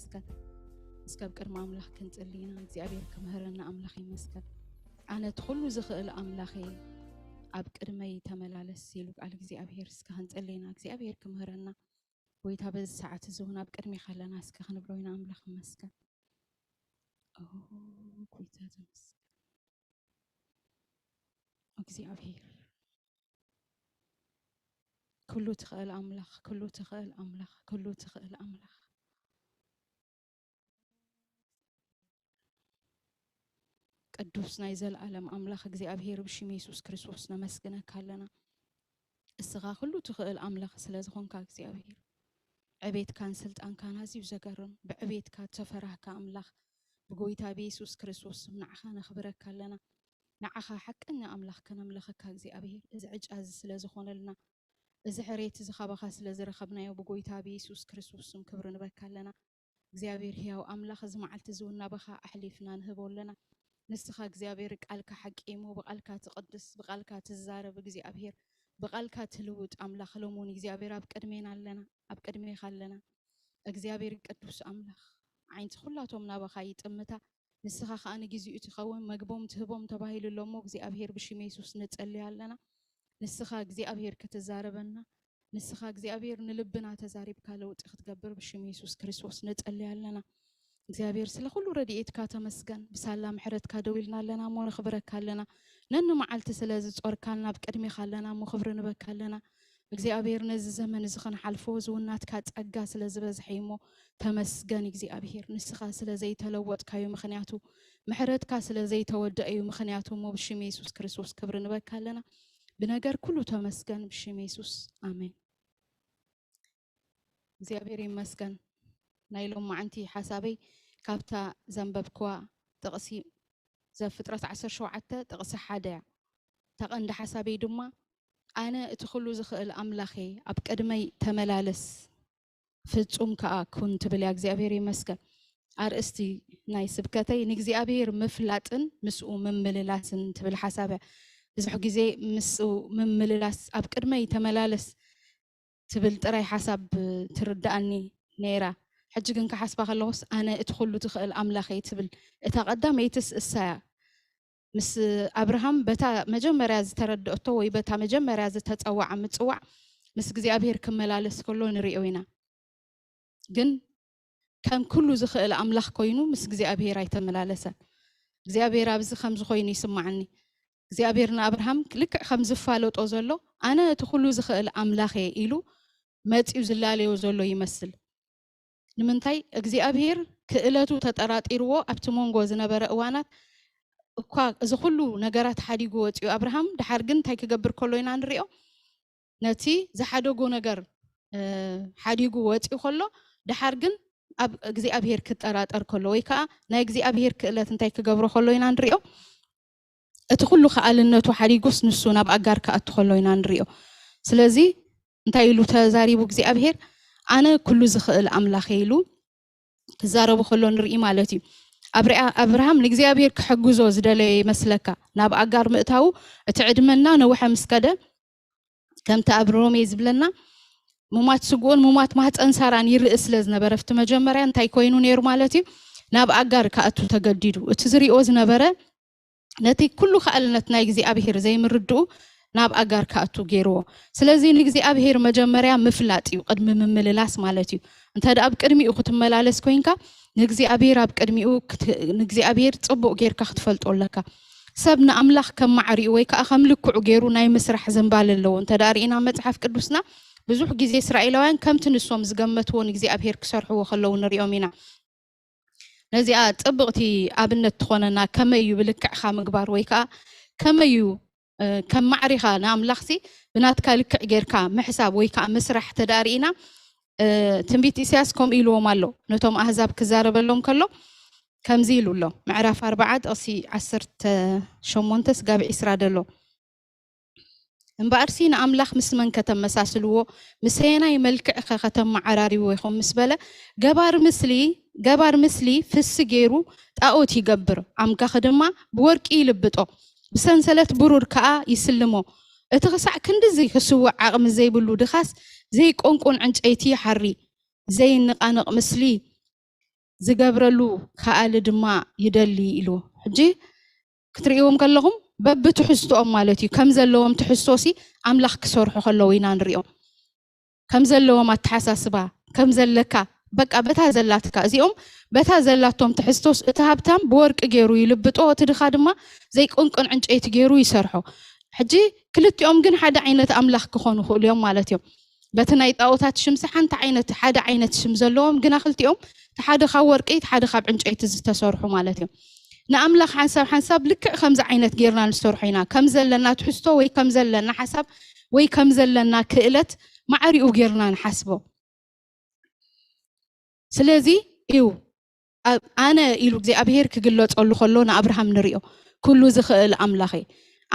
ይመስገን። እስከ ኣብ ቅድሚ ኣምላኽ ክንጽሊ ኢና። እግዚኣብሔር ክምህረና ኣምላኽ ይመስገን። ኣነ እቲ ኩሉ ዝኽእል ኣምላኸይ ኣብ ቅድመይ ተመላለስ ኢሉ ቃል እግዚኣብሔር። እስከ ክንጽሊ ኢና። እግዚኣብሔር ክምህረና። ጎይታ በዚ ሰዓት እዚ እውን ኣብ ቅድሜኻ ኣለና። እስከ ክንብሎ ኢና። ኣምላኽ ይመስገን። ኦ፣ ጎይታ ተመስገን። እግዚኣብሔር ኩሉ ትኽእል ኣምላኽ፣ ኩሉ ትኽእል ኣምላኽ፣ ኩሉ ትኽእል ኣምላኽ። ቅዱስ ናይ ዘለኣለም ኣምላኽ እግዚኣብሔር፣ ብሽም የሱስ ክርስቶስ ነመስግነካ ኣለና። እስኻ ኩሉ ትኽእል ኣምላኽ ስለ ዝኾንካ እግዚኣብሔር፣ ዕቤትካን ስልጣንካን ኣዝዩ ዘገርም፣ ብዕቤትካ ተፈራህካ ኣምላኽ፣ ብጎይታ ብየሱስ ክርስቶስ ስም ንዓኻ ነኽብረካ ኣለና። ንዓኻ ሓቀኛ ኣምላኽ ከነምልኸካ እግዚኣብሔር፣ እዚ ዕጫ እዚ ስለ ዝኾነልና፣ እዚ ሕሬት እዚ ካባኻ ስለ ዝረኸብናዮ ብጎይታ ብየሱስ ክርስቶስ ስም ክብሪ ንበካ ኣለና። እግዚኣብሔር ሕያው ኣምላኽ፣ እዚ መዓልቲ እዚ እውን ናባኻ ኣሕሊፍና ንህቦ ኣለና። ንስኻ እግዚኣብሔር ቃልካ ሓቂ እሞ፣ ብቃልካ ትቕድስ፣ ብቃልካ ትዛረብ እግዚኣብሔር፣ ብቃልካ ትልውጥ ኣምላኽ፣ ሎም እውን እግዚኣብሔር ኣብ ቅድሜና ኣለና፣ ኣብ ቅድሜኻ ኣለና። እግዚኣብሔር ቅዱስ ኣምላኽ፣ ዓይንቲ ኩላቶም ናባኻ ይጥምታ። ንስኻ ኸኣ ንግዜኡ ትኸውን መግቦም ትህቦም ተባሂሉ ኣሎ እሞ፣ እግዚኣብሔር ብሽም የሱስ ንጸሊ ኣለና። ንስኻ እግዚኣብሔር ክትዛረበና፣ ንስኻ እግዚኣብሔር ንልብና ተዛሪብካ ለውጢ ክትገብር ብሽም የሱስ ክርስቶስ ንጸሊ ኣለና። እግዚኣብሔር ስለ ኩሉ ረድኤትካ ተመስገን። ብሳላ ምሕረትካ ደው ኢልና ኣለና እሞ ነኽብረካ ኣለና። ነኒ መዓልቲ ስለ ዝጾርካልና ኣብ ቅድሜኻ ኣለና እሞ ክብሪ ንበካ ኣለና። እግዚኣብሔር ነዚ ዘመን እዚ ክንሓልፎ ዝውናትካ ጸጋ ስለ ዝበዝሐ እዩ እሞ ተመስገን እግዚኣብሔር። ንስኻ ስለ ዘይተለወጥካ እዩ ምኽንያቱ፣ ምሕረትካ ስለ ዘይተወደአ እዩ ምኽንያቱ እሞ ብሽም የሱስ ክርስቶስ ክብሪ ንበካ ኣለና። ብነገር ኩሉ ተመስገን ብሽም የሱስ ኣሜን። እግዚኣብሔር ይመስገን። ናይ ሎም መዓንቲ ሓሳበይ ካብታ ዘንበብክዋ ጥቕሲ ዘፍጥረት ዓሰርተ ሸውዓተ ጥቕሲ ሓደ እያ። እታ ቀንዲ ሓሳበይ ድማ ኣነ እቲ ኩሉ ዝኽእል ኣምላኸይ ኣብ ቅድመይ ተመላለስ ፍጹም ከኣ ኩን ትብል እያ። እግዚኣብሔር ይመስገን። ኣርእስቲ ናይ ስብከተይ ንእግዚኣብሔር ምፍላጥን ምስኡ ምምልላስን ትብል ሓሳብ እያ። ብዙሕ ግዜ ምስኡ ምምልላስ ኣብ ቅድመይ ተመላለስ ትብል ጥራይ ሓሳብ ትርድኣኒ ነይራ። ሕጂ ግን ክሓስባ ከለኹስ ኣነ እቲ ኩሉ ትኽእል ኣምላኸይ ትብል እታ ቀዳመይትስ እሳ እያ። ምስ ኣብርሃም በታ መጀመርያ ዝተረድኦቶ ወይ በታ መጀመርያ ዝተጸዋዓ ምጽዋዕ ምስ እግዚኣብሔር ክመላለስ ከሎ ንሪኦ ኢና። ግን ከም ኩሉ ዝኽእል ኣምላኽ ኮይኑ ምስ እግዚኣብሔር ኣይተመላለሰን። እግዚኣብሔር ኣብዚ ከምዚ ኮይኑ ይስማዓኒ። እግዚኣብሔር ንኣብርሃም ልክዕ ከም ዝፋለጦ ዘሎ ኣነ እቲ ኩሉ ዝኽእል ኣምላኽ እየ ኢሉ መጺኡ ዝላለዮ ዘሎ ይመስል። ንምንታይ እግዚኣብሔር ክእለቱ ተጠራጢርዎ ኣብቲ መንጎ ዝነበረ እዋናት እኳ እዚ ኩሉ ነገራት ሓዲጉ ወፂኡ ኣብርሃም ድሓር ግን እንታይ ክገብር ከሎ ኢና ንሪኦ? ነቲ ዝሓደጎ ነገር ሓዲጉ ወፂኡ ከሎ ድሓር ግን ኣብ እግዚኣብሔር ክጠራጠር ከሎ ወይ ከዓ ናይ እግዚኣብሔር ክእለት እንታይ ክገብሮ ከሎ ኢና ንሪኦ? እቲ ኩሉ ከኣልነቱ ሓዲጉስ ንሱ ናብ ኣጋር ክኣቱ ከሎ ኢና ንሪኦ። ስለዚ እንታይ ኢሉ ተዛሪቡ እግዚኣብሔር? ኣነ ኩሉ ዝኽእል ኣምላኽ ኢሉ ክዛረቡ ከሎ ንርኢ ማለት እዩ። ኣብርሃም ንእግዚኣብሔር ክሕግዞ ዝደለየ ይመስለካ? ናብ ኣጋር ምእታዉ እቲ ዕድመና ነውሐ ምስ ከደ ከምቲ ኣብ ሮሜ ዝብለና ሙማት ስግኡን ሙማት ማህፀን ሳራን ይርኢ ስለ ዝነበረ ኣብቲ መጀመርያ እንታይ ኮይኑ ነይሩ ማለት እዩ? ናብ ኣጋር ክኣቱ ተገዲዱ። እቲ ዝሪኦ ዝነበረ ነቲ ኩሉ ከኣልነት ናይ እግዚኣብሔር ዘይምርድኡ ናብ ኣጋር ክኣቱ ገይርዎ። ስለዚ ንእግዚኣብሔር መጀመርያ ምፍላጥ እዩ ቅድሚ ምምልላስ ማለት እዩ። እንተ ደኣ ኣብ ቅድሚኡ ክትመላለስ ኮይንካ ንእግዚኣብሔር ኣብ ቅድሚኡ ንእግዚኣብሔር ጽቡቕ ጌርካ ክትፈልጦ ኣለካ። ሰብ ንኣምላኽ ከም ማዕሪኡ ወይ ከዓ ከም ልክዑ ገይሩ ናይ ምስራሕ ዝንባል ኣለዎ። እንተ ደኣ ርኢና መጽሓፍ ቅዱስና ብዙሕ ግዜ እስራኤላውያን ከምቲ ንሶም ዝገመትዎ ንእግዚኣብሔር ክሰርሕዎ ከለዉ ንሪኦም ኢና። ነዚኣ ጽብቕቲ ኣብነት ትኾነና ከመይ እዩ ብልክዕኻ ምግባር ወይ ከዓ ከመይ እዩ ከም ማዕሪኻ ንኣምላኽሲ ብናትካ ልክዕ ጌርካ ምሕሳብ ወይ ከዓ ምስራሕ ተዳርኢና ትንቢት ኢሳያስ ከምኡ ኢልዎም ኣሎ ነቶም ኣህዛብ ክዛረበሎም ከሎ ከምዚ ኢሉ ኣሎ። ምዕራፍ ኣርባዓ ጥቕሲ ዓሰርተ ሸሞንተ ስጋብ ዒስራ ደሎ እምበኣርሲ ንኣምላኽ ምስ መን ከተመሳስልዎ? ምስ ኣየናይ መልክዕኸ ከተመዓራርይዎ ኢኹም? ምስ በለ፣ ገባር ምስሊ፣ ገባር ምስሊ ፍሲ ገይሩ ጣኦት ይገብር፣ ኣምጋኺ ድማ ብወርቂ ይልብጦ፣ ብሰንሰለት ብሩር ከኣ ይስልሞ። እቲ ክሳዕ ክንድዚ ክስውእ ዓቕሚ ዘይብሉ ድኻስ ዘይቆንቁን ዕንጨይቲ ይሓሪ፣ ዘይነቓነቕ ምስሊ ዝገብረሉ ከኣሊ ድማ ይደሊ ኢሉ። ሕጂ ክትርእይዎም ከለኹም በብትሕዝቶኦም ማለት እዩ። ከም ዘለዎም ትሕዝቶሲ ኣምላኽ ክሰርሑ ከለዉ ኢና ንሪኦም። ከም ዘለዎም ኣተሓሳስባ፣ ከም ዘለካ፣ በቃ በታ ዘላትካ፣ እዚኦም በታ ዘላቶም ትሕዝቶስ፣ እቲ ሃብታም ብወርቂ ገይሩ ይልብጦ፣ እቲ ድኻ ድማ ዘይቅንቅን ዕንጨይቲ ገይሩ ይሰርሖ። ሕጂ ክልቲኦም ግን ሓደ ዓይነት ኣምላኽ ክኾኑ ይኽእሉ እዮም ማለት እዮም። በቲ ናይ ጣኦታት ሽምሲ ሓንቲ ዓይነት፣ ሓደ ዓይነት ሽም ዘለዎም፣ ግና ክልቲኦም እቲ ሓደ ካብ ወርቂ፣ እቲ ሓደ ካብ ዕንጨይቲ ዝተሰርሑ ማለት እዮም። ንኣምላኽ ሓንሳብ ሓንሳብ ልክዕ ከምዚ ዓይነት ጌርና ንሰርሖ ኢና። ከም ዘለና ትሕዝቶ ወይ ከም ዘለና ሓሳብ ወይ ከም ዘለና ክእለት ማዕሪኡ ጌርና ንሓስቦ። ስለዚ እዩ ኣብ-፣ ኣነ ኢሉ እግዚኣብሔር ክግለጸሉ ከሎ ንኣብርሃም ንሪኦ። ኩሉ ዝኽእል ኣምላኽ እየ።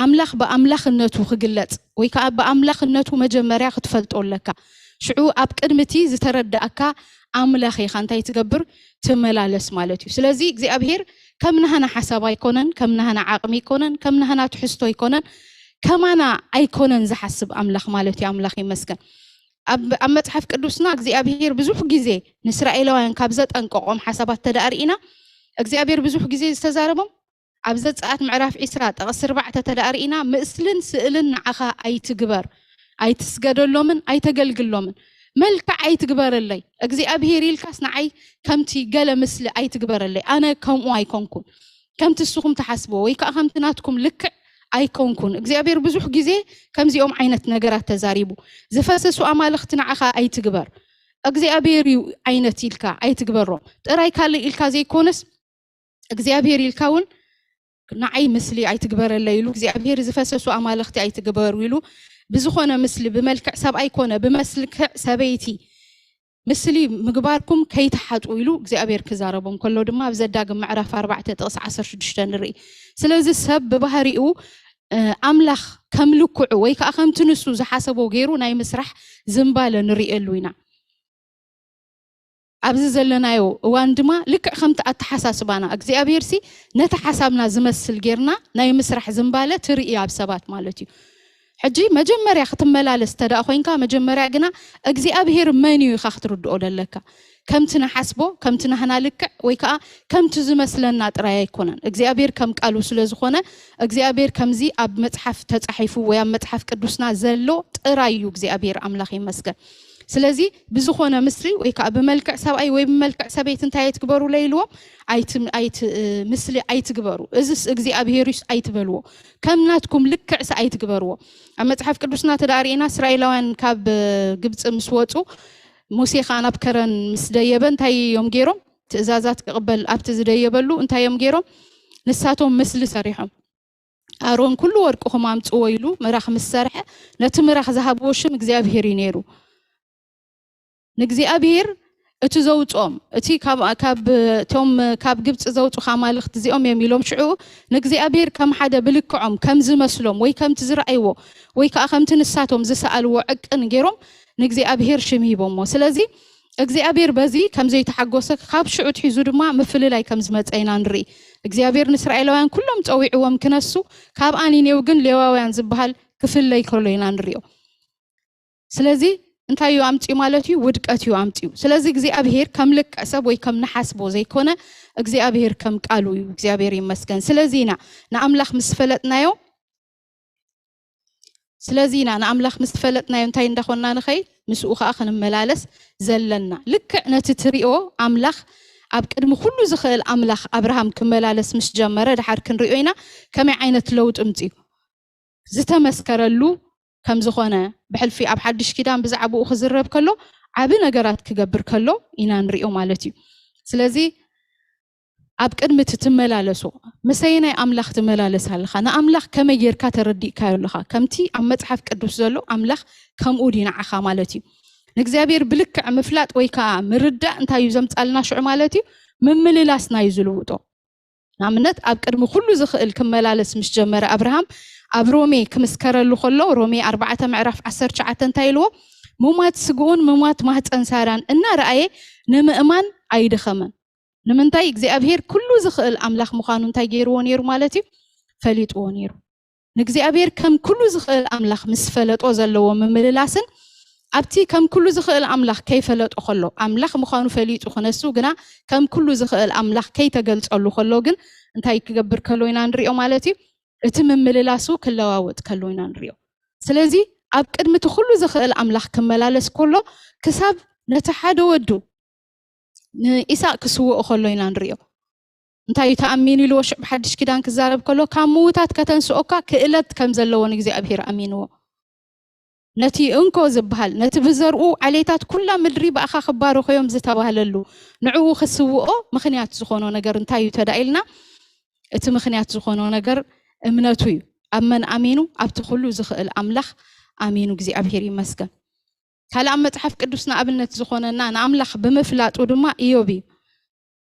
ኣምላኽ ብኣምላኽነቱ ክግለጽ ወይ ከዓ ብኣምላኽነቱ መጀመርያ ክትፈልጦ ኣለካ። ሽዑ ኣብ ቅድሚ እቲ ዝተረዳእካ ኣምላኽ ኢኻ እንታይ ትገብር? ትመላለስ ማለት እዩ። ስለዚ እግዚኣብሔር ከም ናህና ሓሳብ ኣይኮነን፣ ከም ናህና ዓቕሚ ኣይኮነን፣ ከም ናህና ትሕዝቶ ኣይኮነን፣ ከማና ኣይኮነን ዝሓስብ ኣምላኽ ማለት እዩ። ኣምላኽ ይመስገን። ኣብ፣ ኣብ መጽሓፍ ቅዱስና እግዚኣብሔር ብዙሕ ግዜ ንእስራኤላውያን ካብ ዘጠንቀቖም ሓሳባት ተደኣ ርኢና፣ እግዚኣብሔር ብዙሕ ግዜ ዝተዛረቦም ኣብ ዘጸኣት ምዕራፍ ዒስራ ጥቕሲ ኣርባዕተ ተደኣ ርኢና፣ ምስልን ስእልን ንዓኻ ኣይትግበር፣ ኣይትስገደሎምን ኣይተገልግሎምን፣ መልክዕ ኣይትግበረለይ፣ እግዚኣብሔር ኢልካስ ንዓይ ከምቲ ገለ ምስሊ ኣይትግበረለይ፣ ኣነ ከምኡ ኣይኮንኩን፣ ከምቲ እስኹም ትሓስብዎ ወይ ከዓ ከምቲ ናትኩም ልክዕ ኣይኮንኩን። እግዚኣብሔር ብዙሕ ግዜ ከምዚኦም ዓይነት ነገራት ተዛሪቡ። ዝፈሰሱ ኣማልኽቲ ንዓኻ ኣይትግበር፣ እግዚኣብሔር እዩ ዓይነት ኢልካ ኣይትግበሮም። ጥራይ ካልእ ኢልካ ዘይኮነስ እግዚኣብሔር ኢልካ እውን ንዓይ ምስሊ ኣይትግበረለይ ኢሉ እግዚኣብሔር ዝፈሰሱ ኣማልኽቲ ኣይትግበሩ ኢሉ ብዝኾነ ምስሊ ብመልክዕ ሰብኣይ ኮነ ብመልክዕ ሰበይቲ ምስሊ ምግባርኩም ከይትሓጡ ኢሉ እግዚኣብሔር ክዛረቦም ከሎ ድማ ኣብ ዘዳግም ምዕራፍ ኣርባዕተ ጥቕሲ ዓሰርተ ሽዱሽተ ንርኢ። ስለዚ ሰብ ብባህሪኡ፣ እ፣ ኣምላኽ ከም ልክዑ ወይ ከዓ ከምቲ ንሱ ዝሓሰቦ ገይሩ ናይ ምስራሕ ዝንባለ ንርእየሉ ኢና። ኣብዚ ዘለናዮ እዋን ድማ ልክዕ ከምቲ ኣተሓሳስባና እግዚኣብሔርሲ ነቲ ሓሳብና ዝመስል ጌርና ናይ ምስራሕ ዝንባለ ትርኢ ኣብ ሰባት ማለት እዩ። ሕጂ መጀመርያ ክትመላለስ እንተ ደኣ ኮይንካ፣ መጀመርያ ግና እግዚኣብሔር መን እዩ ኢኻ ክትርድኦ ደለካ። ከምቲ ንሓስቦ፣ ከምቲ ናህና ልክዕ ወይ ከዓ ከምቲ ዝመስለና ጥራይ ኣይኮነን። እግዚኣብሔር ከም ቃሉ ስለ ዝኾነ፣ እግዚኣብሔር ከምዚ ኣብ መጽሓፍ ተጻሒፉ ወይ ኣብ መጽሓፍ ቅዱስና ዘሎ ጥራይ እዩ እግዚኣብሔር ኣምላኽ ይመስገን። ስለዚ ብዝኾነ ምስሊ ወይ ከዓ ብመልክዕ ሰብኣይ ወይ ብመልክዕ ሰበይቲ እንታይ ኣይትግበሩ ለይልዎም፣ ኣይት-፣ ኣይት-፣ እ፣ ምስሊ ኣይትግበሩ። እዚስ እግዚኣብሔር እዩስ ኣይትበልዎ። ከም ናትኩም ልክዕስ ኣይትግበርዎ። ኣብ መጽሓፍ ቅዱስና ተደኣ ርኢና እስራኤላውያን ካብ፣ እ፣ ግብጺ ምስ ወጹ፣ ሙሴ ኸኣ ናብ ከረን ምስ ደየበ እንታይ እዮም ገይሮም? ትእዛዛት ክቕበል ኣብቲ ዝደየበሉ እንታይ እዮም ገይሮም? ንሳቶም ምስሊ ሰሪሖም። ኣሮን ኩሉ ወርቅኹም ኣምጽዎ ኢሉ ምራኽ ምስ ሰርሐ፣ ነቲ ምራኽ ዝሃብዎ ሽም እግዚኣብሔር እዩ ነይሩ። ንእግዚኣብሔር እቲ ዘውጽኦም፣ እቲ ካብ፣ ካብ፣ እቶም ካብ ግብጺ ዘውጹኻ ኣማልኽቲ እዚኦም እዮም ኢሎም ሽዑ ንእግዚኣብሔር ከም ሓደ ብልክዖም ከም ዝመስሎም ወይ ከምቲ ዝረኣይዎ ወይ ከኣ ከምቲ ንሳቶም ዝሰኣልዎ ዕቅን ገይሮም ንእግዚኣብሔር ሽም ሂቦሞ። ስለዚ እግዚኣብሔር በዚ ከም ዘይተሓጎሰ ካብ ሽዑ ኣትሒዙ ድማ ምፍልላይ ከም ዝመጸ ኢና ንርኢ። እግዚኣብሔር ንእስራኤላውያን ኩሎም ጸዊዕዎም ክነሱ፣ ካብ ኣኒኔው ግን ሌዋውያን ዝበሃል ክፍለይ ከሎ ኢና ንሪኦ። ስለዚ እንታይ እዩ ኣምጺኡ ማለት እዩ? ውድቀት እዩ ኣምጺኡ። ስለዚ እግዚኣብሔር ከም ልክዕ ሰብ ወይ ከም ንሓስቦ ዘይኮነ፣ እግዚኣብሔር ከም ቃሉ እዩ። እግዚኣብሔር ይመስገን። ስለዚ ኢና ንኣምላኽ ምስ ፈለጥናዮ፣ ስለዚ ኢና ንኣምላኽ ምስ ፈለጥናዮ እንታይ እንዳኾንና ንኸይድ? ምስኡ ኸኣ ክንመላለስ ዘለና። ልክዕ ነቲ ትሪኦ ኣምላኽ ኣብ ቅድሚ ኩሉ ዝኽእል ኣምላኽ ኣብርሃም ክመላለስ ምስ ጀመረ ድሓር ክንሪኦ ኢና ከመይ ዓይነት ለውጢ ምጽኡ። ዝተመስከረሉ ከም ዝኾነ ብሕልፊ ኣብ ሓድሽ ኪዳን ብዛዕባኡ ክዝረብ ከሎ ዓቢ ነገራት ክገብር ከሎ ኢና ንሪኦ ማለት እዩ። ስለዚ ኣብ ቅድሚ እቲ ትመላለሶ፣ ምሰየናይ ኣምላኽ ትመላለስ ኣለኻ? ንኣምላኽ ከመይ ጌርካ ተረዲእካዮ ኣለኻ? ከምቲ ኣብ መጽሓፍ ቅዱስ ዘሎ ኣምላኽ ከምኡ ድዩ ንዓኻ ማለት እዩ። ንእግዚኣብሔር ብልክዕ ምፍላጥ ወይ ከኣ ምርዳእ እንታይ እዩ ዘምጻልና ሽዑ ማለት እዩ? ምምልላስና እዩ ዝልውጦ። ንኣብነት ኣብ ቅድሚ ኩሉ ዝኽእል ክመላለስ ምስ ጀመረ ኣብርሃም ኣብ ሮሜ ክምስከረሉ ከሎ ሮሜ ኣርባዕተ ምዕራፍ ዓሰርተ ትሽዓተ እንታይ ኢልዎ? ሙማት ስግኡን ሙማት ማህፀን ሳራን እናረኣየ ንምእማን ኣይደኸመን። ንምንታይ? እግዚኣብሔር ኩሉ ዝኽእል ኣምላኽ ምዃኑ እንታይ ገይርዎ ነይሩ ማለት እዩ? ፈሊጥዎ ነይሩ። ንእግዚኣብሔር ከም ኩሉ ዝኽእል ኣምላኽ ምስ ፈለጦ ዘለዎ ምምልላስን ኣብቲ ከም ኩሉ ዝኽእል ኣምላኽ ከይፈለጦ ከሎ፣ ኣምላኽ ምዃኑ ፈሊጡ ክነሱ ግና ከም ኩሉ ዝኽእል ኣምላኽ ከይተገልጸሉ ከሎ ግን እንታይ ክገብር ከሎ ኢና ንሪኦ ማለት እዩ? እቲ ምምልላሱ ክለዋወጥ ከሎ ኢና ንሪኦ። ስለዚ ኣብ ቅድሚ እቲ ኩሉ ዝኽእል ኣምላኽ ክመላለስ ከሎ ክሳብ ነቲ ሓደ ወዱ ንኢሳቅ ክስውኦ ከሎ ኢና ንሪኦ። እንታይ እዩ ተኣሚኑ ኢልዎ ሽዑ ብሓድሽ ኪዳን ክዛረብ ከሎ ካብ ምውታት ከተንስኦካ ክእለት ከም ዘለዎ ንእግዚኣብሔር ኣሚንዎ። ነቲ እንኮ ዝበሃል ነቲ ብዘርኡ ዓሌታት ኩላ ምድሪ ብኣኻ ክባረኹ እዮም ዝተባህለሉ ንዕኡ ክስውኦ ምኽንያት ዝኾኖ ነገር እንታይ እዩ ተዳኢልና? እቲ ምኽንያት ዝኾኖ ነገር እምነቱ እዩ። ኣብ መን ኣሚኑ? ኣብቲ ኩሉ ዝኽእል ኣምላኽ ኣሚኑ። እግዚኣብሔር ይመስገን። ካልእ ኣብ መጽሓፍ ቅዱስ ንኣብነት ዝኾነና ንኣምላኽ ብምፍላጡ ድማ ኢዮብ እዩ።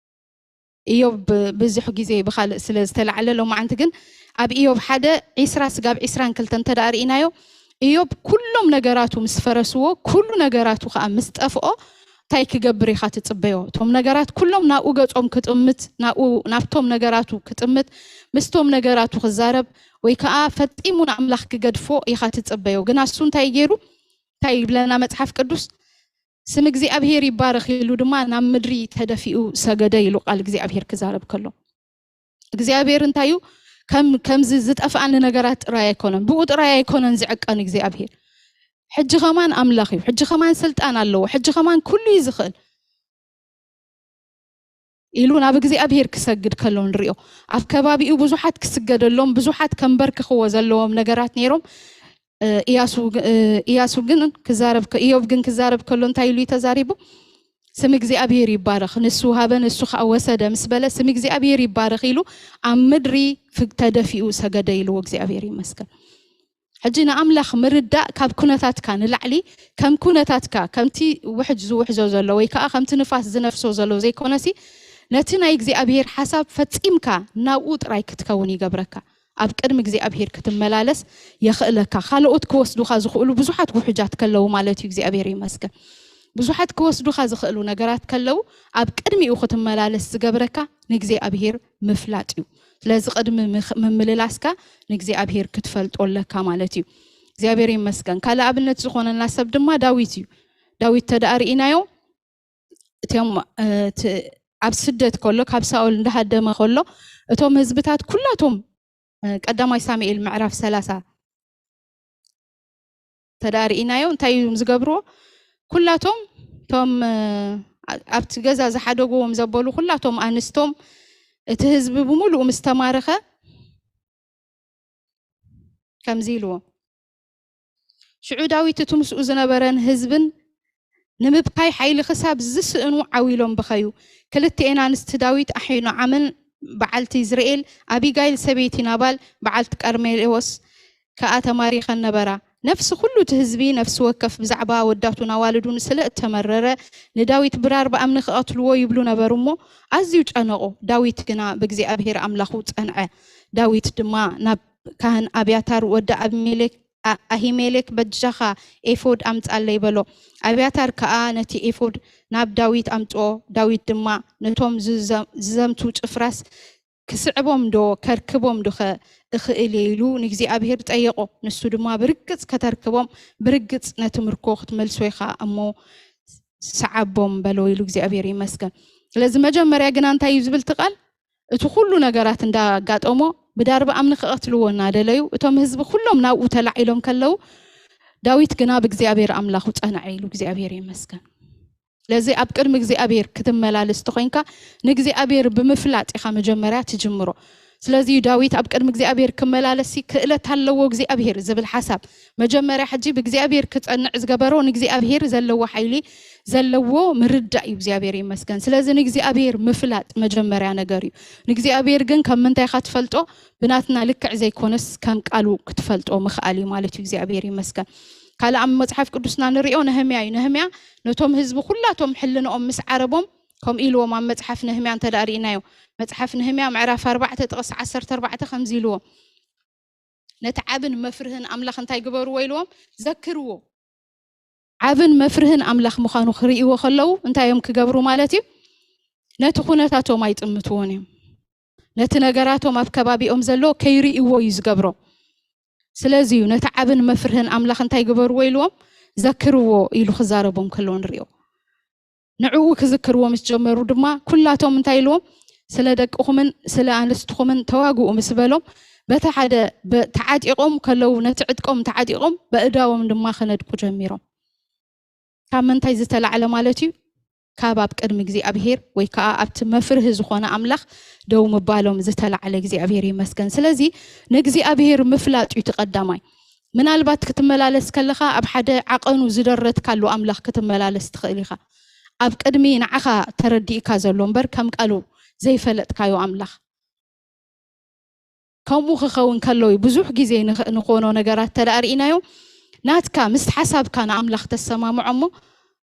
ኢዮብ ብዙሕ ግዜ ብኻልእ ስለ ዝተላዕለ ሎማዓንቲ ግን ኣብ ኢዮብ ሓደ ዒስራ ስጋብ ዒስራን ክልተ እንተ ደኣ ርኢናዮ ኢዮብ ኩሎም ነገራቱ ምስ ፈረስዎ ኩሉ ነገራቱ ከዓ ምስ ጠፍኦ እንታይ ክገብር ኢኻ ትጽበዮ? እቶም ነገራት ኩሎም ናብኡ ገጾም ክጥምት ናብኡ ናብቶም ነገራቱ ክጥምት ምስቶም ነገራቱ ክዛረብ ወይ ከዓ ፈጺሙ ንኣምላኽ ክገድፎ ኢኻ ትጽበዮ። ግን ኣሱ እንታይ ገይሩ? እንታይ ይብለና መጽሓፍ ቅዱስ? ስም እግዚኣብሔር ይባረኽ ኢሉ ድማ ናብ ምድሪ ተደፊኡ ሰገደ ኢሉ ቃል እግዚኣብሔር ክዛረብ ከሎ እግዚኣብሔር እንታይ እዩ ከም ከምዚ ዝጠፍኣኒ ነገራት ጥራይ ኣይኮነን ብኡ ጥራይ ኣይኮነን ዝዕቀን እግዚኣብሔር ሕጂ ከማን ኣምላኽ እዩ ሕጂ ከማን ስልጣን ኣለዎ ሕጂ ከማን ኩሉ እዩ ዝኽእል ኢሉ ናብ እግዚኣብሔር ክሰግድ ከሎ ንሪኦ ኣብ ከባቢኡ ብዙሓት ክስገደሎም ብዙሓት ከንበርክኽዎ ዘለዎም ነገራት ነይሮም እያሱ ግን ክዛረብ ኢዮብ ግን ክዛረብ ከሎ እንታይ ኢሉ ተዛሪቡ ስም እግዚኣብሔር ይባረኽ ንሱ ሃበ ንሱ ከዓ ወሰደ ምስ በለ ስም እግዚኣብሔር ይባረኽ ኢሉ ኣብ ምድሪ ተደፊኡ ሰገደ ኢልዎ እግዚኣብሔር ይመስገን ሕጂ ንኣምላኽ ምርዳእ ካብ ኩነታትካ ንላዕሊ ከም ኩነታትካ ከምቲ ውሕጅ ዝውሕዞ ዘሎ ወይ ከዓ ከምቲ ንፋስ ዝነፍሶ ዘሎ ዘይኮነሲ ነቲ ናይ እግዚኣብሔር ሓሳብ ፈፂምካ ናብኡ ጥራይ ክትከውን ይገብረካ ኣብ ቅድሚ እግዚኣብሔር ክትመላለስ የኽእለካ ካልኦት ክወስዱካ ዝኽእሉ ብዙሓት ውሕጃት ከለዉ ማለት እዩ እግዚኣብሔር ይመስገን ብዙሓት ክወስዱካ ዝኽእሉ ነገራት ከለዉ ኣብ ቅድሚኡ ክትመላለስ ዝገብረካ ንእግዚኣብሔር ምፍላጥ እዩ ስለዚ ቅድሚ ምምልላስካ ንእግዚኣብሔር ክትፈልጦ ኣለካ ማለት እዩ እግዚኣብሔር ይመስገን ካልእ ኣብነት ዝኾነና ሰብ ድማ ዳዊት እዩ ዳዊት ተደኣ ርኢናዮ እቶም ኣብ ስደት ከሎ ካብ ሳኦል እንዳሃደመ ከሎ እቶም ህዝብታት ኩላቶም ቀዳማይ ሳሙኤል ምዕራፍ ሰላሳ ተዳርኢናዮ እንታይ እዮም ዝገብርዎ ኩላቶም እቶም ኣብቲ ገዛ ዝሓደግዎም ዘበሉ ኩላቶም ኣንስቶም እቲ ህዝቢ ብምሉኡ ምስ ተማረኸ ከምዚ ኢልዎ ሽዑ ዳዊት እቲ ምስኡ ዝነበረን ህዝብን ንምብካይ ሓይሊ ክሳብ ዝስእኑ ዓው ኢሎም በኸዩ። ክልቲኤን ኣንስቲ ዳዊት ኣሒኖዓምን በዓልቲ ይዝርኤል ኣቢጋይል ሰበይቲ ናባል በዓልቲ ቀርሜሌዎስ ከኣ ተማሪኸን ነበራ። ነፍሲ ኹሉ እቲ ህዝቢ ነፍሲ ወከፍ ብዛዕባ ኣወዳቱን ኣዋልዱን ስለ እተመረረ ንዳዊት ብራር ብኣምኒ ክቐትልዎ ይብሉ ነበሩ እሞ ኣዝዩ ጨነቑ። ዳዊት ግና ብእግዚኣብሔር ኣምላኹ ጸንዐ። ዳዊት ድማ ናብ ካህን ኣብያታር ወዲ ኣቢሜሌክ ኣሂሜሌክ በጃኻ ኤፎድ ኣምጻለይ በሎ። ኣብያታር ከኣ ነቲ ኤፎድ ናብ ዳዊት ኣምጽኦ። ዳዊት ድማ ነቶም ዝዘምቱ ጭፍራስ ክስዕቦም ዶ ከርክቦም ዶኸ እኽእል እየ ኢሉ ንእግዚኣብሔር ጠየቖ። ንሱ ድማ ብርግጽ ከተርክቦም ብርግጽ ነቲ ምርኮ ክትመልሶ ኢኻ እሞ ሰዓቦም በሎ ኢሉ እግዚኣብሔር ይመስገን። ስለዚ መጀመርያ ግና እንታይ እዩ ዝብል እቲ ቃል እቲ ኩሉ ነገራት እንዳጋጠሞ ብዳርባ ኣምኒ ክቐትልዎ እናደለዩ እቶም ህዝቢ ኩሎም ናብኡ ተላዒሎም ከለዉ ዳዊት ግና ብእግዚኣብሔር ኣምላኹ ጸንዐ ኢሉ እግዚኣብሔር ይመስገን ስለዚ ኣብ ቅድሚ እግዚኣብሔር ክትመላለስ ተኾይንካ ንእግዚኣብሔር ብምፍላጥ ኢኻ መጀመርያ ትጅምሮ ስለዚ ዳዊት ኣብ ቅድሚ እግዚኣብሔር ክመላለሲ ክእለት ኣለዎ እግዚኣብሔር ዝብል ሓሳብ መጀመርያ ሕጂ ብእግዚኣብሔር ክጸንዕ ዝገበሮ ንእግዚኣብሔር ዘለዎ ሓይሊ ዘለዎ ምርዳእ እዩ እግዚኣብሔር ይመስገን ስለዚ ንእግዚኣብሔር ምፍላጥ መጀመርያ ነገር እዩ ንእግዚኣብሔር ግን ከም ምንታይ ኢኻ ትፈልጦ ብናትና ልክዕ ዘይኮነስ ከም ቃሉ ክትፈልጦ ምኽኣል እዩ ማለት እዩ እግዚኣብሔር ይመስገን ካልእ ኣብ መፅሓፍ ቅዱስና ንሪኦ ነህምያ እዩ ነህምያ ነቶም ህዝቢ ኩላቶም ሕልንኦም ምስ ዓረቦም ከምኡ ኢልዎም ኣብ መፅሓፍ ነህምያ እንተ ርኢናዮ መፅሓፍ ነህምያ ምዕራፍ ኣርባዕተ ጥቕስ ዓሰርተ ኣርባዕተ ከምዚ ኢልዎም ነቲ ዓብን መፍርህን ኣምላኽ እንታይ ግበርዎ ኢልዎም ዘክርዎ ዓብን መፍርህን ኣምላኽ ምዃኑ ክርእይዎ ከለዉ እንታይ እዮም ክገብሩ ማለት እዩ ነቲ ኩነታቶም ኣይጥምትዎን እዮም ነቲ ነገራቶም ኣብ ከባቢኦም ዘሎ ከይርእይዎ እዩ ዝገብሮም ስለዚ እዩ ነቲ ዓብን መፍርህን ኣምላኽ እንታይ ግበርዎ ኢልዎም ዘክርዎ ኢሉ ክዛረቦም ከሎ ንሪኦ። ንዕኡ ክዝክርዎ ምስ ጀመሩ ድማ ኩላቶም እንታይ ኢልዎም? ስለ ደቅኹምን ስለ ኣንስትኹምን ተዋግኡ ምስ በሎም፣ በቲ ሓደ በ- ተዓጢቖም ከለዉ ነቲ ዕጥቆም ተዓጢቖም በእዳዎም ድማ ክነድቁ ጀሚሮም። ካብ ምንታይ ዝተላዕለ ማለት እዩ? ካብ ኣብ ቅድሚ እግዚኣብሔር ወይ ከዓ ኣብቲ መፍርሂ ዝኾነ ኣምላኽ ደው ምባሎም ዝተላዕለ እግዚኣብሔር ይመስገን። ስለዚ ንእግዚኣብሔር ምፍላጥ እዩ እቲ ቀዳማይ። ምናልባት ክትመላለስ ከለኻ ኣብ ሓደ ዓቐኑ ዝደረትካሉ ኣምላኽ ክትመላለስ ትኽእል ኢኻ። ኣብ ቅድሚ ንዓኻ ተረዲእካ ዘሎ እምበር ከም ቃሉ ዘይፈለጥካዮ ኣምላኽ። ከምኡ ክኸውን ከሎ እዩ ብዙሕ ግዜ ንኽ- ንኾኖ ነገራት ተደኣ ርኢናዮ። ናትካ ምስ ሓሳብካ ንኣምላኽ ተሰማምዖ እሞ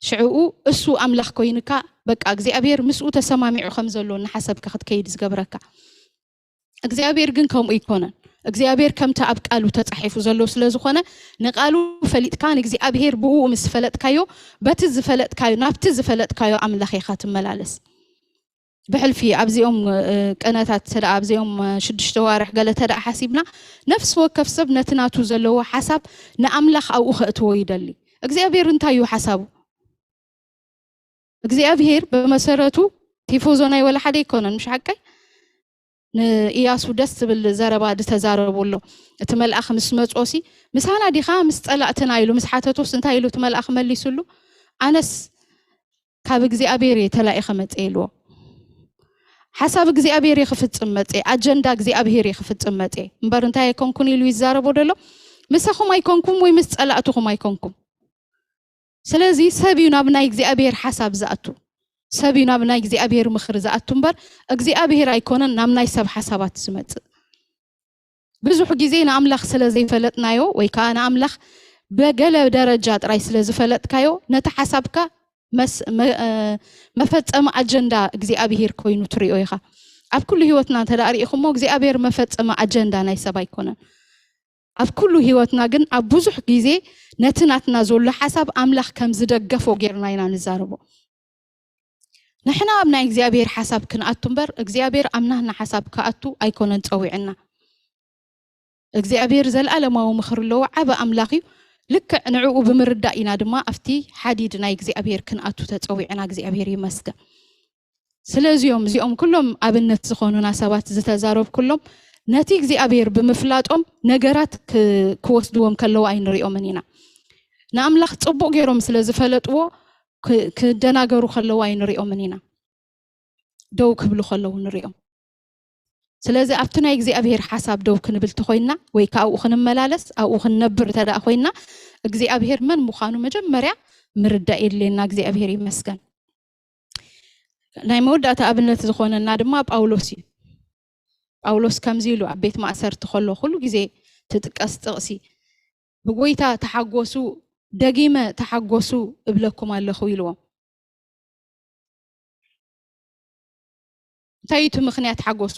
ሽዕኡ እሱ ኣምላኽ ኮይንካ በቃ እግዚኣብሔር ምስኡ ተሰማሚዑ ከም ዘሎ እናሓሰብካ ክትከይድ ዝገብረካ። እግዚኣብሔር ግን ከምኡ ኣይኮነን። እግዚኣብሔር ከምቲ ኣብ ቃሉ ተጻሒፉ ዘሎ ስለ ዝኾነ ንቃሉ ፈሊጥካ ንእግዚኣብሔር ብኡ ምስ ፈለጥካዮ በቲ ዝፈለጥካዮ ናብቲ ዝፈለጥካዮ ኣምላኽ ኢኻ ትመላለስ። ብሕልፊ ኣብዚኦም እ፣ ቅነታት ተደኣ ኣብዚኦም እ፣ ሽዱሽተ ዋርሕ ገለ ተደኣ ሓሲብና ነፍሲ ወከፍ ሰብ ነቲ ናቱ ዘለዎ ሓሳብ ንኣምላኽ ኣብኡ ከእትዎ ይደሊ። እግዚኣብሔር እንታይ እዩ ሓሳቡ? እግዚኣብሔር ብመሰረቱ ቲፎዞ ናይ ወላ ሓደ ኣይኮነን፣ ምሽ ሓቀይ? ንእያሱ ደስ ዝብል ዘረባ ዝተዛረቡ ኣሎ። እቲ መልኣኽ ምስ መጾሲ ምሳና ዲኻ ምስ ጸላእትና ኢሉ ምስ ሓተቶስ እንታይ ኢሉ እቲ መልኣኽ መሊሱሉ? ኣነስ ካብ እግዚኣብሔር እየ ተላኢኸ መጸ ኢልዎ። ሓሳብ እግዚኣብሔር እየ ክፍጽም መጸ፣ ኣጀንዳ እግዚኣብሔር እየ ክፍጽም መጸ እምበር እንታይ ኣይኮንኩን ኢሉ ይዛረቦ ደሎ። ምሳኹም ኣይኮንኩም ወይ ምስ ጸላእትኹም ኣይኮንኩም። ስለዚ ሰብ እዩ ናብ ናይ እግዚኣብሔር ሓሳብ ዝኣቱ፣ ሰብ እዩ ናብ ናይ እግዚኣብሔር ምኽሪ ዝኣቱ እምበር እግዚኣብሔር ኣይኮነን ናብ ናይ ሰብ ሓሳባት ዝመጽእ። ብዙሕ ግዜ ንኣምላኽ ስለ ዘይፈለጥናዮ ወይ ከዓ ንኣምላኽ ብገለ ደረጃ ጥራይ ስለ ዝፈለጥካዮ ነቲ ሓሳብካ መስ- መ- እ፣ መፈጸሚ ኣጀንዳ እግዚኣብሄር ኮይኑ ትሪኦ ኢኻ። ኣብ ኩሉ ህይወትና እንተ ደኣ ርኢኹሞ እግዚኣብሄር መፈጸሚ ኣጀንዳ ናይ ሰብ ኣይኮነን። ኣብ ኩሉ ህይወትና ግን ኣብ ብዙሕ ግዜ ነቲ ናትና ዘሎ ሓሳብ ኣምላኽ ከም ዝደገፎ ጌርና ኢና ንዛረቦ። ንሕና ኣብ ናይ እግዚኣብሔር ሓሳብ ክንኣቱ እምበር እግዚኣብሔር ኣብ ናህና ሓሳብ ክኣቱ ኣይኮነን ጸዊዕና። እግዚኣብሔር ዘለኣለማዊ ምኽሪ ኣለዎ፣ ዓቢ ኣምላኽ እዩ። ልክዕ ንዕኡ ብምርዳእ ኢና ድማ ኣብቲ ሓዲድ ናይ እግዚኣብሔር ክንኣቱ ተጸዊዕና። እግዚኣብሔር ይመስገን። ስለዚኦም እዚኦም ኩሎም ኣብነት ዝኾኑና ሰባት ዝተዛረብ ኩሎም ነቲ እግዚኣብሔር ብምፍላጦም ነገራት ክ- ክወስድዎም ከለዉ ኣይንሪኦምን ኢና። ንኣምላኽ ጽቡቕ ገይሮም ስለ ዝፈለጥዎ ክ- ክደናገሩ ከለዉ ኣይንሪኦምን ኢና። ደው ክብሉ ከለዉ ንሪኦም። ስለዚ ኣብቲ ናይ እግዚኣብሔር ሓሳብ ደው ክንብል ተኾይንና ወይ ከዓ ኣብኡ ክንመላለስ ኣብኡ ክንነብር እንተ ደኣ ኮይንና እግዚኣብሔር መን ምዃኑ መጀመርያ ምርዳእ የድልየና። እግዚኣብሔር ይመስገን። ናይ መወዳእታ ኣብነት ዝኾነና ድማ ጳውሎስ እዩ። ጳውሎስ ከምዚ ኢሉ ኣብ ቤት ማእሰርቲ ከሎ ኩሉ ግዜ ትጥቀስ ጥቕሲ ብጎይታ ተሓጎሱ፣ ደጊመ ተሓጎሱ እብለኩም ኣለኹ ኢልዎም። እንታይ እዩ እቲ ምኽንያት ሓጎሱ?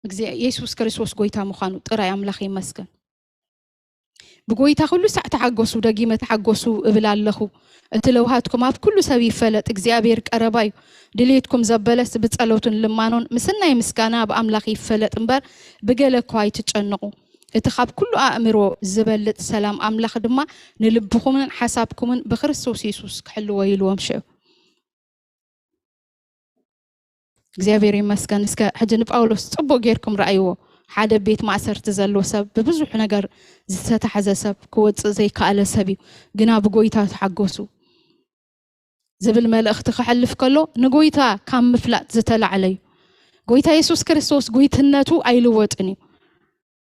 እግዚኣብሔር የሱስ ክርስቶስ ጎይታ ምዃኑ ጥራይ ኣምላኽ ይመስገን። ብጎይታ ኩሉ ሳዕ ተሓጎሱ፣ ደጊመ ተሓጎሱ እብል ኣለኹ። እቲ ለውሃትኩም ኣብ ኩሉ ሰብ ይፈለጥ፣ እግዚኣብሔር ቀረባ እዩ። ድሌትኩም ዘበለስ ብጸሎትን ልማኖን ምስናይ ምስጋና ብኣምላኽ ይፈለጥ እምበር ብገለ እኳ ኣይትጨንቑ። እቲ ካብ ኩሉ ኣእምሮ ዝበልጽ ሰላም ኣምላኽ ድማ ንልብኹምን ሓሳብኩምን ብክርስቶስ የሱስ ክሕልዎ ኢልዎም ሽዑ እግዚኣብሔር ይመስገን። እስከ ሕጂ ንጳውሎስ ጽቡቕ ጌርኩም ረኣይዎ። ሓደ ቤት ማእሰርቲ ዘሎ ሰብ፣ ብብዙሕ ነገር ዝተታሕዘ ሰብ፣ ክወጽእ ዘይከኣለ ሰብ እዩ። ግና ብጎይታ ተሓጎሱ ዝብል መልእኽቲ ክሕልፍ ከሎ ንጎይታ ካብ ምፍላጥ ዝተላዕለ እዩ። ጎይታ የሱስ ክርስቶስ ጎይትነቱ ኣይልወጥን እዩ።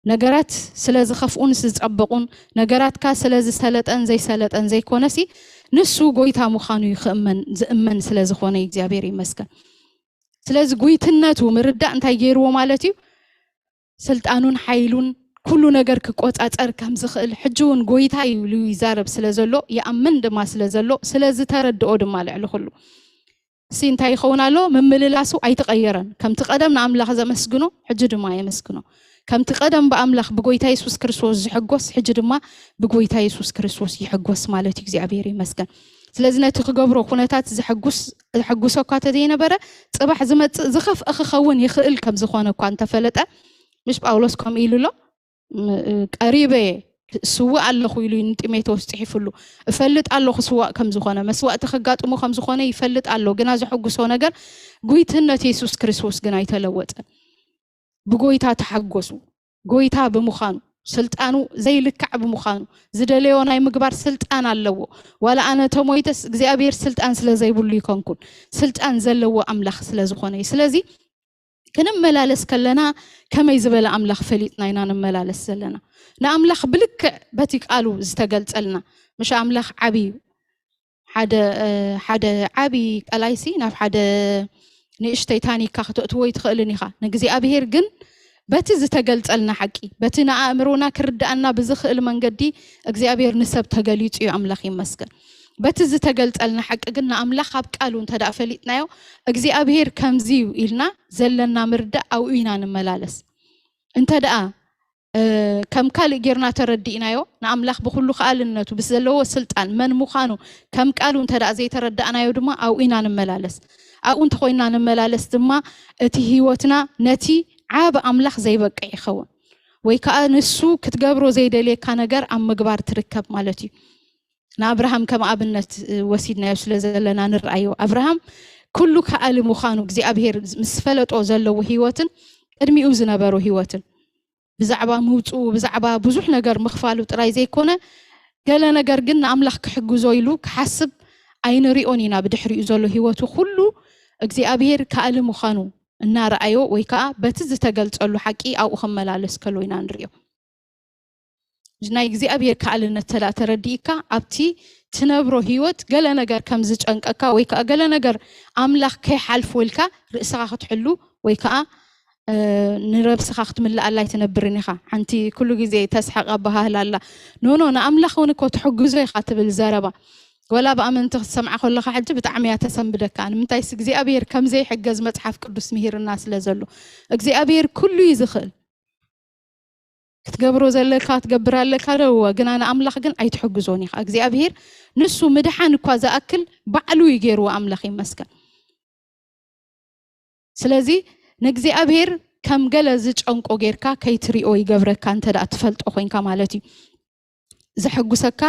ነገራት ስለ ዝኸፍኡን ዝጸበቑን ነገራትካ ስለ ዝሰለጠን ዘይሰለጠን ዘይኮነሲ ንሱ ጎይታ ምዃኑ እዩ ክእመን ዝእመን ስለ ዝኾነ እግዚኣብሔር ይመስገን። ስለዚ ጉይትነቱ ምርዳእ እንታይ ገይርዎ ማለት እዩ? ስልጣኑን ሓይሉን ኩሉ ነገር ክቆጻጸር ከም ዝኽእል ሕጂ እውን ጎይታ እዩ ኢሉ ይዛረብ ስለ ዘሎ ይኣምን ድማ ስለ ዘሎ ስለ ዝተረድኦ ድማ ልዕሊ ኩሉ እሲ እንታይ ይኸውን ኣሎ? ምምልላሱ ኣይተቐየረን። ከምቲ ቀደም ንኣምላኽ ዘመስግኖ ሕጂ ድማ የመስግኖ። ከምቲ ቀደም ብኣምላኽ ብጎይታ የሱስ ክርስቶስ ዝሕጎስ ሕጂ ድማ ብጎይታ የሱስ ክርስቶስ ይሕጎስ ማለት እዩ። እግዚኣብሔር ይመስገን። ስለዚ ነቲ ክገብሮ ኩነታት ዘሐጉስ ዘሐጉሶ እኳ ተዘይነበረ ጽባሕ ዝመጽእ ዝኸፍአ ክኸውን ይኽእል ከም ዝኾነ እኳ እንተፈለጠ ምሽ ጳውሎስ ከምኡ ኢሉ ኣሎ። ም- ቀሪበ እየ ስውእ ኣለኹ ኢሉ እዩ ንጢሞቴዎስ ጽሒፍሉ። እፈልጥ ኣለኹ ስዋእ ከም ዝኾነ፣ መስዋእቲ ከጋጥሞ ከም ዝኾነ ይፈልጥ ኣሎ። ግና ዘሐጉሶ ነገር፣ ጉይትነት የሱስ ክርስቶስ ግን ኣይተለወጠን። ብጎይታ ተሓጎሱ። ጎይታ ብምዃኑ፣ ስልጣኑ ዘይልካዕ ብምዃኑ፣ ዝደለዮ ናይ ምግባር ስልጣን ኣለዎ። ዋላ ኣነ ተሞይተስ፣ እግዚኣብሔር ስልጣን ስለ ዘይብሉ ይኮንኩን፣ ስልጣን ዘለዎ ኣምላኽ ስለ ዝኾነ እዩ። ስለዚ ክንመላለስ ከለና፣ ከመይ ዝበለ ኣምላኽ ፈሊጥና ኢና ንመላለስ ዘለና? ንኣምላኽ ብልክዕ በቲ ቃሉ ዝተገልጸልና። ምሽ ኣምላኽ ዓቢ እዩ። ሓደ፣ እ፣ ሓደ ዓቢ ቀላይሲ ናብ ሓደ ንእሽተይ ታኒካ ክተእትዎ ኣይትኽእልን ኢኻ። ንእግዚኣብሔር ግን በቲ ዝተገልጸልና ሓቂ፣ በቲ ንኣእምሮና ክርድኣና ብዝኽእል መንገዲ እግዚኣብሔር ንሰብ ተገሊጹ እዩ፣ ኣምላኽ ይመስገን። በቲ ዝተገልጸልና ሓቂ ግን ንኣምላኽ ኣብ ቃሉ እንተ ደኣ ፈሊጥናዮ፣ እግዚኣብሔር ከምዚ እዩ ኢልና ዘለና ምርዳእ ኣብኡ ኢና ንመላለስ። እንተ ደኣ፣ እ፣ ከም ካልእ ጌርና ተረዲእናዮ፣ ንኣምላኽ ብኹሉ ከኣልነቱ፣ ምስ ዘለዎ ስልጣን፣ መን ምዃኑ፣ ከም ቃሉ እንተ ደኣ ዘይተረዳእናዮ ድማ ኣብኡ ኢና ንመላለስ። ኣብኡ እንተኾይንና ንመላለስ ድማ እቲ ህይወትና ነቲ ዓቢ ኣምላኽ ዘይበቅዕ ይኸውን። ወይ ከኣ ንሱ ክትገብሮ ዘይደልየካ ነገር ኣብ ምግባር ትርከብ ማለት እዩ። ንኣብርሃም ከም ኣብነት፣ እ፣ ወሲድናዮ ስለ ዘለና ንርኣዮ። ኣብርሃም ኩሉ ከኣሊ ምዃኑ እግዚኣብሔር ምስ ፈለጦ ዘለዎ ህይወትን ቅድሚኡ ዝነበሮ ህይወትን፣ ብዛዕባ ምውጽኡ፣ ብዛዕባ ብዙሕ ነገር ምኽፋሉ ጥራይ ዘይኮነ፣ ገለ ነገር ግን ንኣምላኽ ክሕግዞ ኢሉ ክሓስብ ኣይንሪኦን ኢና። ብድሕሪኡ ዘሎ ህይወቱ ኩሉ እግዚኣብሔር ከኣሊ ምዃኑ እናረኣዮ ወይ ከኣ በቲ ዝተገልጸሉ ሓቂ ኣብኡ ክመላለስ ከሎ ኢና ንሪኦ። ናይ እግዚኣብሔር ከኣልነት እንተ ደኣ ተረዲእካ፣ ኣብቲ ትነብሮ ህይወት ገለ ነገር ከም ዝጨንቀካ ወይ ከኣ ገለ ነገር ኣምላኽ ከይሓልፎ ኢልካ ርእስኻ ክትሕሉ ወይ ከኣ፣ እ፣ ንነብስኻ ክትምልኣላ ኣይትነብርን ኢኻ። ሓንቲ ኩሉ ግዜ ተስሕቕ ኣበሃህላ ኣላ። ኖኖ፣ ንኣምላኽ እውን እኮ ትሕግዞ ኢኻ ትብል ዘረባ። ወላ ብኣመንቲ ክትሰምዓ ከለኻ ሕጂ ብጣዕሚ እያ ተሰንብደካ። ንምንታይስ እግዚኣብሔር ከም ዘይሕገዝ መጽሓፍ ቅዱስ ምሂርና ስለ ዘሎ። እግዚኣብሔር ኩሉ እዩ ዝኽእል። ክትገብሮ ዘለካ ትገብር ኣለካ ዶ? እወ፣ ግና ንኣምላኽ ግን ኣይትሕግዞን ኢኻ። እግዚኣብሔር ንሱ ምድሓን እኳ ዝኣክል ባዕሉ እዩ ገይርዎ፣ ኣምላኽ ይመስገን። ስለዚ ንእግዚኣብሔር ከም ገለ ዝጨንቆ ጌርካ ከይትሪኦ ይገብረካ፣ እንተ ደኣ ትፈልጦ ኮይንካ ማለት እዩ። ዘሐጉሰካ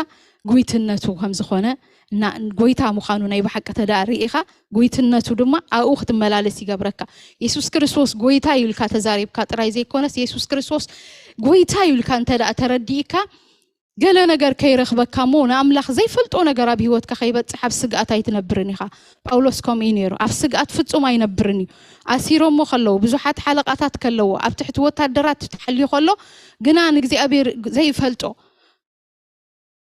ጉይትነቱ ከም ዝኾነ እና ጎይታ ምዃኑ ናይ ብሓቂ እንተ ደኣ ርኢኻ፣ ጉይትነቱ ድማ ኣብኡ ክትመላለስ ይገብረካ። የሱስ ክርስቶስ ጎይታ እዩ ኢልካ ተዛሪብካ ጥራይ ዘይኮነስ፣ የሱስ ክርስቶስ ጎይታ እዩ ኢልካ እንተ ደኣ ተረዲእካ፣ ገለ ነገር ከይረኽበካ እሞ ንኣምላኽ ዘይፈልጦ ነገር ኣብ ህይወትካ ከይበጽሕ ኣብ ስግኣት ኣይትነብርን ኢኻ። ጳውሎስ ከምኡ እዩ ነይሩ። ኣብ ስግኣት ፍጹም ኣይነብርን እዩ። ኣሲሮሞ ከለዉ፣ ብዙሓት ሓለቓታት ከለዎ፣ ኣብ ትሕቲ ወታደራት ተሓልዩ ከሎ፣ ግና ንእግዚኣብሔር ዘይፈልጦ፣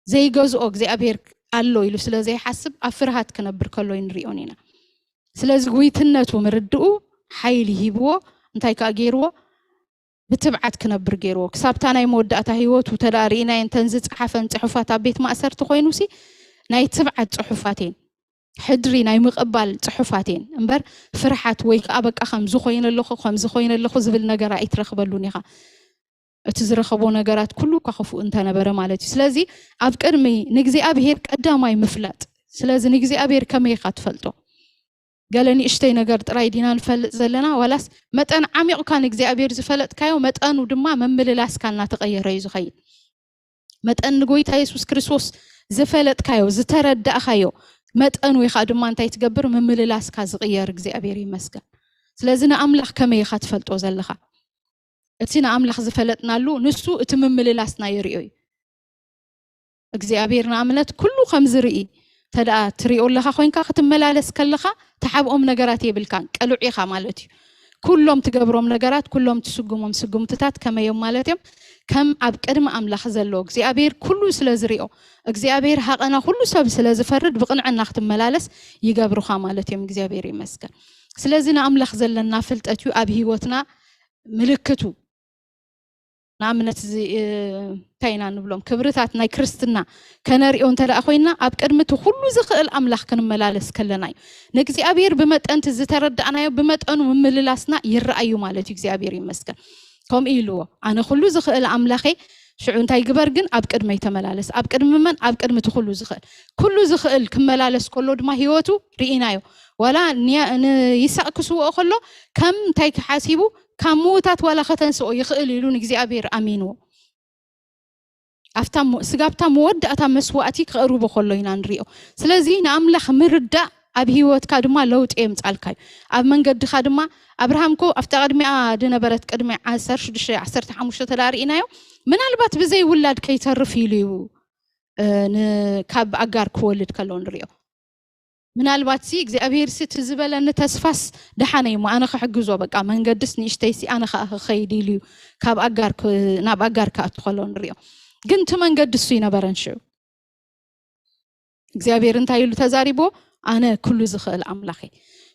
ዘይገዝኦ እግዚኣብሔር ኣሎ ኢሉ ስለ ዘይሓስብ፣ ኣብ ፍርሃት ክነብር ከሎ ንሪኦን ኢና። ስለዚ ጉይትነቱ ምርድኡ ሓይሊ ሂብዎ፣ እንታይ ከኣ ገይርዎ? ብትብዓት ክነብር ገይርዎ። ክሳብታ ናይ መወዳእታ ህይወቱ ተዳ ርኢናየን፣ እተን ዝጸሓፈን ጽሑፋት ኣብ ቤት ማእሰርቲ ኮይኑሲ፣ ናይ ትብዓት ጽሑፋት እየን። ሕድሪ ናይ ምቕባል ጽሑፋት እየን እምበር፣ ፍርሓት ወይ ከኣ በቃ ከምዚ ኮይነ ኣለኹ፣ ከምዚ ኮይነ ኣለኹ ዝብል ነገር ኣይትረኽበሉን ኢኻ። እቲ ዝረኸቦ ነገራት ኩሉ እኳ ክፉእ እንተነበረ ማለት እዩ። ስለዚ ኣብ ቅድሚ ንእግዚኣብሔር ቀዳማይ ምፍላጥ። ስለዚ ንእግዚኣብሔር ከመይ ኢኻ ትፈልጦ? ገለ ንእሽተይ ነገር ጥራይ ዲና ንፈልጥ ዘለና? ዋላስ መጠን ዓሚቕካ ንእግዚኣብሔር ዝፈለጥካዮ መጠኑ ድማ መምልላስካ እናተቐየረ እዩ ዝኸይድ። መጠን ንጎይታ የሱስ ክርስቶስ ዝፈለጥካዮ፣ ዝተረዳእካዮ መጠን ወይ ከዓ ድማ እንታይ ትገብር? ምምልላስካ ዝቕየር። እግዚኣብሔር ይመስገን። ስለዚ ንኣምላኽ ከመይ ኢኻ ትፈልጦ ዘለኻ? እቲ ንኣምላኽ ዝፈለጥናሉ ንሱ እቲ ምምልላስና የርእዮ እዩ። እግዚኣብሔር ንኣብነት ኩሉ ከም ዝርኢ ተደኣ ትሪኦ ኣለኻ ኮይንካ ክትመላለስ ከለኻ ተሓብኦም ነገራት የብልካን፣ ቅሉዕ ኢኻ ማለት እዩ። ኩሎም ትገብሮም ነገራት፣ ኩሎም ትስጉሞም ስጉምትታት ከመይ እዮም ማለት እዮም? ከም ኣብ ቅድሚ ኣምላኽ ዘሎ እግዚኣብሔር ኩሉ ስለ ዝሪኦ፣ እግዚኣብሔር ሃቐና ኩሉ ሰብ ስለ ዝፈርድ ብቕንዕና ክትመላለስ ይገብሩኻ ማለት እዮም። እግዚኣብሔር ይመስገን። ስለዚ ንኣምላኽ ዘለና ፍልጠት እዩ ኣብ ህይወትና ምልክቱ። ንኣብነት እዚ፣ እ፣ እንታይ ኢና ንብሎም ክብርታት ናይ ክርስትና ከነሪኦ እንተ ደኣ ኮይንና ኣብ ቅድሚ እቲ ኩሉ ዝኽእል ኣምላኽ ክንመላለስ ከለና እዩ። ንእግዚኣብሔር ብመጠን እቲ ዝተረዳእናዮ ብመጠኑ ምምልላስና ይረኣዩ ማለት እዩ። እግዚኣብሔር ይመስገን። ከምኡ ኢልዎ፣ ኣነ ኩሉ ዝኽእል ኣምላኸ ሽዑ እንታይ ግበር ግን ኣብ ቅድመይ ተመላለስ። ኣብ ቅድሚ መን? ኣብ ቅድሚ እቲ ኩሉ ዝኽእል። ኩሉ ዝኽእል ክመላለስ ከሎ ድማ ህይወቱ ርኢናዮ። ዋላ ንያ-፣ ንይስሐቅ ክስውኦ ከሎ ከም እንታይ ክሓሲቡ ካብ ምዉታት ዋላ ከተንስኦ ይኽእል ኢሉ ንእግዚኣብሔር ኣሚንዎ። ኣብታ ሞ- ስጋብ እታ መወዳእታ መስዋእቲ ከቕርቦ ከሎ ኢና ንሪኦ። ስለዚ ንኣምላኽ ምርዳእ ኣብ ህይወትካ ድማ ለውጢ የምጻልካ እዩ። ኣብ መንገድኻ ድማ፣ ኣብርሃም እኮ ኣብታ ቅድሚኣ ዝነበረት፣ ቅድሚ ዓሰርተ ሽዱሽተ ዓሰርተ ሓሙሽተ ተዳ ርኢናዮ፣ ምናልባት ብዘይ ውላድ ከይተርፍ ኢሉ እዩ እ፣ ን- ካብ ኣጋር ክወልድ ከሎ ንሪኦ። ምናልባት ሲ እግዚኣብሔር ሲ እቲ ዝበለኒ ተስፋስ ደሓነ እሞ ኣነ ክሕግዞ፣ በቃ መንገድስ ንእሽተይ ሲ ኣነ ከዓ ክኸይድ ኢሉ እዩ ካብ ኣጋር ክ- ናብ ኣጋር ክኣቱ ከሎ ንሪኦ። ግን እቲ መንገዲ እሱ ይነበረን ሽዑ እግዚኣብሔር እንታይ ኢሉ ተዛሪቦ? ኣነ ኩሉ ዝኽእል ኣምላኽ እየ።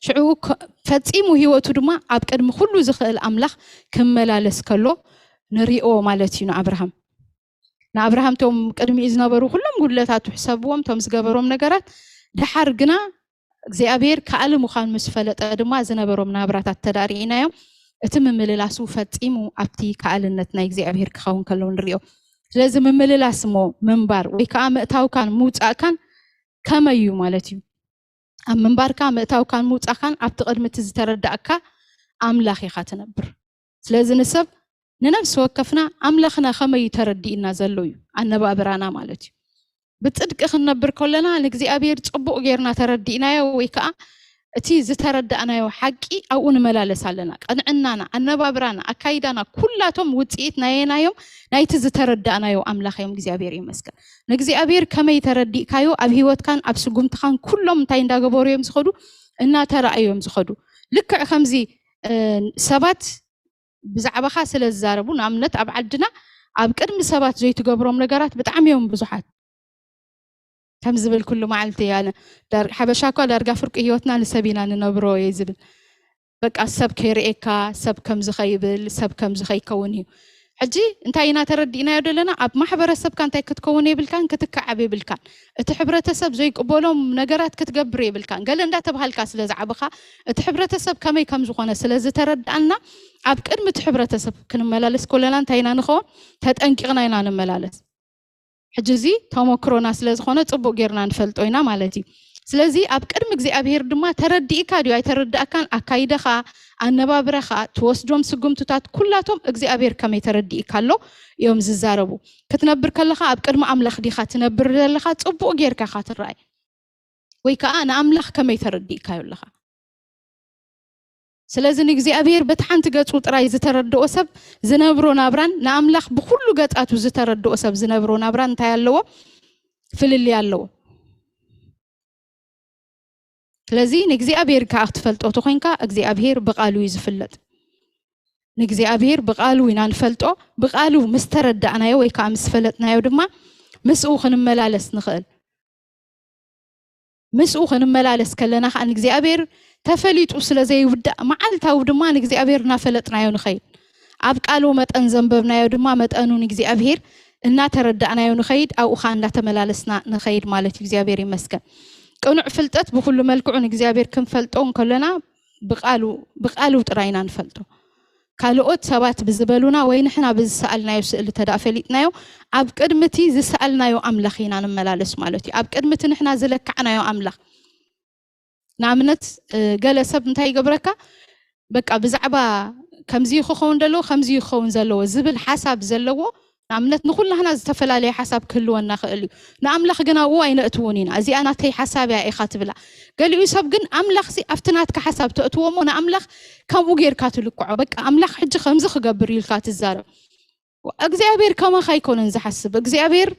ሽዑ ከ- ፈጺሙ ህይወቱ ድማ ኣብ ቅድሚ ኩሉ ዝኽእል ኣምላኽ ክመላለስ ከሎ ንሪኦ ማለት እዩ ንኣብርሃም። ንኣብርሃም ቶም ቅድሚኡ ዝነበሩ ኩሎም ጉድለታቱ ሕሰብዎም፣ ቶም ዝገበሮም ነገራት። ደሓር ግና እግዚኣብሔር ከኣሊ ምዃኑ ምስ ፈለጠ ድማ ዝነበሮም ናብራታት ተዳሪእናዮም። እቲ ምምልላሱ ፈጺሙ ኣብቲ ከኣልነት ናይ እግዚኣብሔር ክኸውን ከለዉ ንሪኦ። ስለዚ ምምልላስ እሞ ምንባር ወይ ከዓ ምእታውካን ምውፃእካን ከመይ እዩ ማለት እዩ? ኣብ ምንባርካ ምእታውካን ምውፃእካን ኣብቲ ቅድሚ እቲ ዝተረዳእካ ኣምላኽ ኢኻ ትነብር። ስለዚ ንሰብ ንነፍሲ ወከፍና ኣምላኽና ከመይ እዩ ተረዲእና ዘሎ እዩ ኣነባብራና ማለት እዩ። ብጽድቂ ክንነብር ከለና ንእግዚኣብሔር ጽቡቕ ጌርና ተረዲእናዮ ወይ ከዓ እቲ ዝተረዳእናዮ ሓቂ ኣብኡ ንመላለስ ኣለና። ቅንዕናና፣ ኣነባብራና፣ ኣካይዳና ኩላቶም ውጽኢት ናየናዮም? ናይቲ ዝተረዳእናዮ ኣምላኽ እዮም። እግዚኣብሔር ይመስገን። ንእግዚኣብሔር ከመይ ተረዲእካዮ ኣብ ህይወትካን ኣብ ስጉምትኻን ኩሎም እንታይ እንዳገበሩ እዮም ዝኸዱ? እናተራእዩ እዮም ዝኸዱ። ልክዕ ከምዚ እ፣ ሰባት ብዛዕባኻ ስለ ዝዛረቡ፣ ንኣብነት ኣብ ዓድና ኣብ ቅድሚ ሰባት ዘይትገብሮም ነገራት ብጣዕሚ እዮም ብዙሓት። ከም ዝብል ኩሉ መዓልቲ ኣነ ዳር- ሓበሻ እኳ ዳርጋ ፍርቂ ህይወትና ንሰብ ኢና ንነብሮ እየ ዝብል። በቃ ሰብ ከይርእየካ፣ ሰብ ከምዚ ከይብል፣ ሰብ ከምዚ ከይከውን እዩ። ሕጂ እንታይ ኢና ተረዲእናዮ ዘለና? ኣብ ማሕበረሰብካ እንታይ ክትከውን የብልካን፣ ክትከዓብ የብልካን። እቲ ሕብረተሰብ ዘይቅበሎም ነገራት ክትገብር የብልካን። ገለ እንዳተባሃልካ ስለ ዝዓበኻ፣ እቲ ሕብረተሰብ ከመይ ከም ዝኾነ ስለ ዝተረዳእና፣ ኣብ ቅድሚ እቲ ሕብረተሰብ ክንመላለስ ከለና እንታይ ኢና ንኸውን? ተጠንቂቕና ኢና ንመላለስ። ሕጂ እዚ ተመክሮና ስለ ዝኾነ ጽቡቕ ጌርና ንፈልጦ ኢና ማለት እዩ። ስለዚ ኣብ ቅድሚ እግዚኣብሔር ድማ ተረዲእካ ድዩ ኣይተረዳእካን፣ ኣካይደኻ፣ ኣነባብረኻ፣ ትወስዶም ስጉምትታት ኩላቶም እግዚኣብሔር ከመይ ተረዲእካ ኣሎ እዮም ዝዛረቡ። ክትነብር ከለኻ ኣብ ቅድሚ ኣምላኽ ዲኻ ትነብር ዘለኻ? ጽቡቕ ጌርካ ኢኻ ትረኣይ። ወይ ከዓ ንኣምላኽ ከመይ ተረዲእካዮ ኣለኻ? ስለዚ ንእግዚኣብሔር በቲ ሓንቲ ገጹ ጥራይ ዝተረድኦ ሰብ ዝነብሮ ናብራን ንኣምላኽ ብኹሉ ገጻቱ ዝተረድኦ ሰብ ዝነብሮ ናብራን እንታይ ኣለዎ? ፍልልይ ኣለዎ። ስለዚ ንእግዚኣብሔር ከዓ ክትፈልጦ ተኾይንካ እግዚኣብሔር ብቃሉ እዩ ዝፍለጥ። ንእግዚኣብሔር ብቃሉ ኢና ንፈልጦ። ብቃሉ ምስ ተረዳእናዮ ወይ ከዓ ምስ ፈለጥናዮ ድማ ምስኡ ክንመላለስ ንኽእል። ምስኡ ክንመላለስ ከለና ከዓ ንእግዚኣብሔር ተፈሊጡ ስለ ዘይውዳእ መዓልታዊ ድማ ንእግዚኣብሔር እናፈለጥናዮ ንኸይድ። ኣብ ቃሉ መጠን ዘንበብናዮ ድማ መጠኑ ንእግዚኣብሔር እናተረዳእናዮ ንኸይድ፣ ኣብኡ ከዓ እንዳተመላለስና ንኸይድ ማለት እዩ። እግዚኣብሔር ይመስገን። ቅኑዕ ፍልጠት ብኩሉ መልክዑ ንእግዚኣብሔር ክንፈልጦ እንከለና ብቃሉ ብቃሉ ጥራይ ኢና ንፈልጦ። ካልኦት ሰባት ብዝበሉና ወይ ንሕና ብዝሰኣልናዮ ስእሊ ተዳ ፈሊጥናዮ ኣብ ቅድሚ እቲ ዝሰኣልናዮ ኣምላኽ ኢና ንመላለስ ማለት እዩ። ኣብ ቅድሚ እቲ ንሕና ዝለካዕናዮ ኣምላኽ ንኣብነት እ፣ ገለ ሰብ እንታይ ይገብረካ? በቃ ብዛዕባ ከምዚ ክኸውን ዘለዎ ከምዚ ክኸውን ዘለዎ ዝብል ሓሳብ ዘለዎ ንኣብነት ንኩላህና ዝተፈላለየ ሓሳብ ክህልወና ክእል እዩ። ንኣምላኽ ግን ኣብኡ ኣይነእትውን ኢና። እዚኣ ናተይ ሓሳብ እያ ኢኻ ትብላ። ገሊኡ ሰብ ግን ኣምላኽሲ ኣብቲ ናትካ ሓሳብ ተእትዎ እሞ ንኣምላኽ ከምኡ ጌርካ ትልክዖ። በቃ ኣምላኽ ሕጂ ከምዚ ክገብር እዩ ኢልካ ትዛረብ። እግዚኣብሔር ከማኻ ኣይኮነን ዝሓስብ። እግዚኣብሔር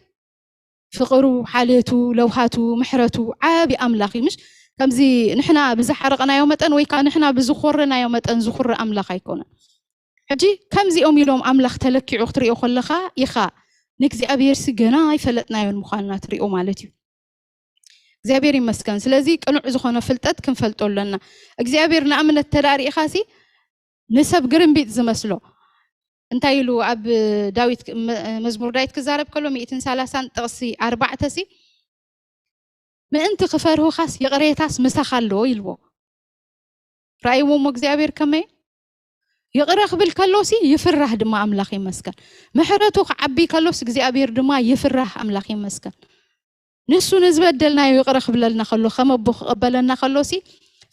ፍቕሩ፣ ሓልየቱ፣ ለውሃቱ፣ ምሕረቱ ዓቢ ኣምላኽ እዩ። ምሽ ከምዚ ንሕና ብዝሓረቕናዮ መጠን ወይ ከዓ ንሕና ብዝኾረናዮ መጠን ዝኹሪ ኣምላኽ ኣይኮነን። ሕጂ ከምዚኦም ኢሎም ኣምላኽ ተለኪዑ ክትሪኦ ከለኻ ኢኻ ንእግዚኣብሔር ሲ ገና ኣይፈለጥናዮን ምዃንና ትሪኦ ማለት እዩ። እግዚኣብሔር ይመስገን። ስለዚ ቅኑዕ ዝኾነ ፍልጠት ክንፈልጦ ኣለና። እግዚኣብሔር ንኣብነት ተዳሪእኻ ሲ ንሰብ ግርምቢጥ ዝመስሎ እንታይ ኢሉ ኣብ ዳዊት መ- መዝሙር ዳዊት ክዛረብ ከሎ ሚእትን ሰላሳን ጥቕሲ ኣርባዕተ ሲ ምእንቲ ክፈርሁኻስ ይቕሬታስ ምሳኻ ኣለዎ ኢልዎ። ረኣይዎ እሞ እግዚኣብሔር ከመይ ይቕረ ክብል ከሎሲ ይፍራህ ድማ ኣምላኽ ይመስገን። ምሕረቱ ክዓቢ ከሎስ እግዚኣብሔር ድማ ይፍራህ ኣምላኽ ይመስገን። ንሱ ንዝበደልናዮ ይቕረ ክብለልና ከሎ ከም ኣቦ ክቐበለና ከሎሲ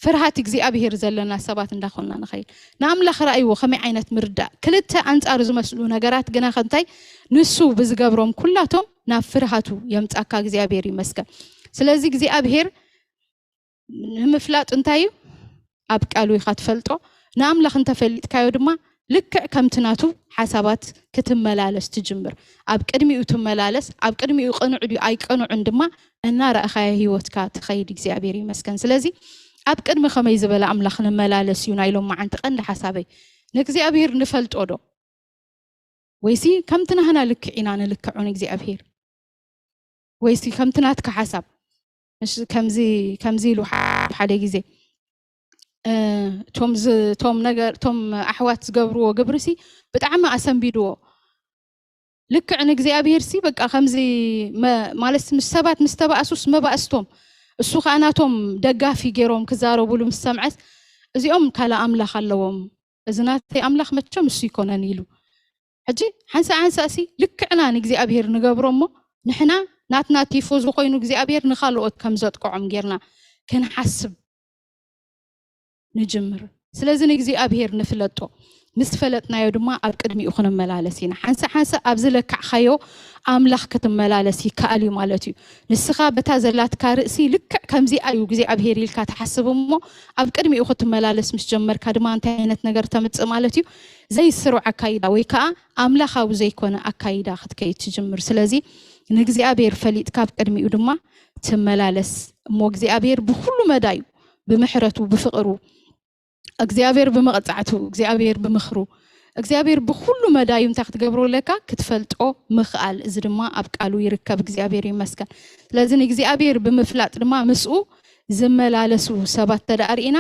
ፍርሃት እግዚኣብሔር ዘለና ሰባት እንዳኾንና ንኸይድ። ንኣምላኽ ረኣይዎ ከመይ ዓይነት ምርዳእ። ክልተ ኣንጻር ዝመስሉ ነገራት ግና ከንታይ ንሱ ብዝገብሮም ኩላቶም ናብ ፍርሃቱ የምጻካ እግዚኣብሔር ይመስገን። ስለዚ እግዚኣብሔር ንምፍላጥ እንታይ እዩ? ኣብ ቃሉ ኢኻ ትፈልጦ። ንኣምላኽ እንተፈሊጥካዮ ድማ ልክዕ ከምቲ ናቱ ሓሳባት ክትመላለስ ትጅምር። ኣብ ቅድሚኡ ትመላለስ፣ ኣብ ቅድሚኡ ቅኑዕ ድዩ ኣይቅኑዕን ድማ እናረኣኻዮ ህይወትካ ትኸይድ። እግዚኣብሔር ይመስገን። ስለዚ ኣብ ቅድሚ ከመይ ዝበለ ኣምላኽ ንመላለስ እዩ ናይ ሎማዓንቲ ቀንዲ ሓሳበይ። ንእግዚኣብሔር ንፈልጦ ዶ? ወይሲ ከምቲ ናህና ልክዕ ኢና ንልክዖ ንእግዚኣብሔር? ወይሲ ከምቲ ናትካ ሓሳብ? እሺ፣ ከምዚ፣ ከምዚ ኢሉ ሓደ፣ ሓደ ግዜ፣ እ፣ እቶም ዝ-፣ እቶም ነገር፣ እቶም ኣሕዋት ዝገብርዎ ግብርሲ ብጣዕሚ ኣሰንቢድዎ። ልክዕ ንእግዚኣብሔርሲ በቃ ከምዚ መ-፣ ማለት ምስ ሰባት ምስ ተባእሱስ መባእስቶም፣ እሱ ኸኣ ናቶም ደጋፊ ገይሮም ክዛረቡሉ ምስ ሰምዐስ፣ እዚኦም ካልእ ኣምላኽ ኣለዎም፣ እዚ ናተይ ኣምላኽ መቸም እሱ ይኮነን ኢሉ። ሕጂ ሓንሳእ ሓንሳእሲ ልክዕና ንእግዚኣብሔር ንገብሮ እሞ ንሕና ናትና ቲፎዞ ኮይኑ እግዚኣብሔር ንኻልኦት ከም ዘጥቅዖም ጌርና ክንሓስብ ንጅምር። ስለዚ ንእግዚኣብሔር ንፍለጦ፣ ምስ ፈለጥናዮ ድማ ኣብ ቅድሚኡ ክንመላለስ ኢና። ሓንሳእ ሓንሳእ ኣብ ዝለካዕኻዮ ኣምላኽ ክትመላለስ ይከኣል እዩ ማለት እዩ። ንስኻ በታ ዘላትካ ርእሲ ልክዕ ከምዚኣ እዩ እግዚኣብሔር ኢልካ ትሓስብ እሞ ኣብ ቅድሚኡ ክትመላለስ ምስ ጀመርካ ድማ እንታይ ዓይነት ነገር ተምጽእ ማለት እዩ? ዘይስሩዕ ኣካይዳ ወይ ከዓ ኣምላኻዊ ዘይኮነ ኣካይዳ ክትከይድ ትጅምር። ስለዚ ንእግዚኣብሔር ፈሊጥካ ኣብ ቅድሚኡ ድማ ትመላለስ እሞ እግዚኣብሔር ብኩሉ መዳዩ ብምሕረቱ ብፍቕሩ እግዚኣብሔር ብመቕጻዕቱ እግዚኣብሔር ብምኽሩ እግዚኣብሔር ብኩሉ መዳዩ እንታይ ክትገብሮ ኣለካ ክትፈልጦ ምኽኣል። እዚ ድማ ኣብ ቃሉ ይርከብ። እግዚኣብሔር ይመስገን። ስለዚ ንእግዚኣብሔር ብምፍላጥ ድማ ምስኡ ዝመላለሱ ሰባት ተደኣ ርኢና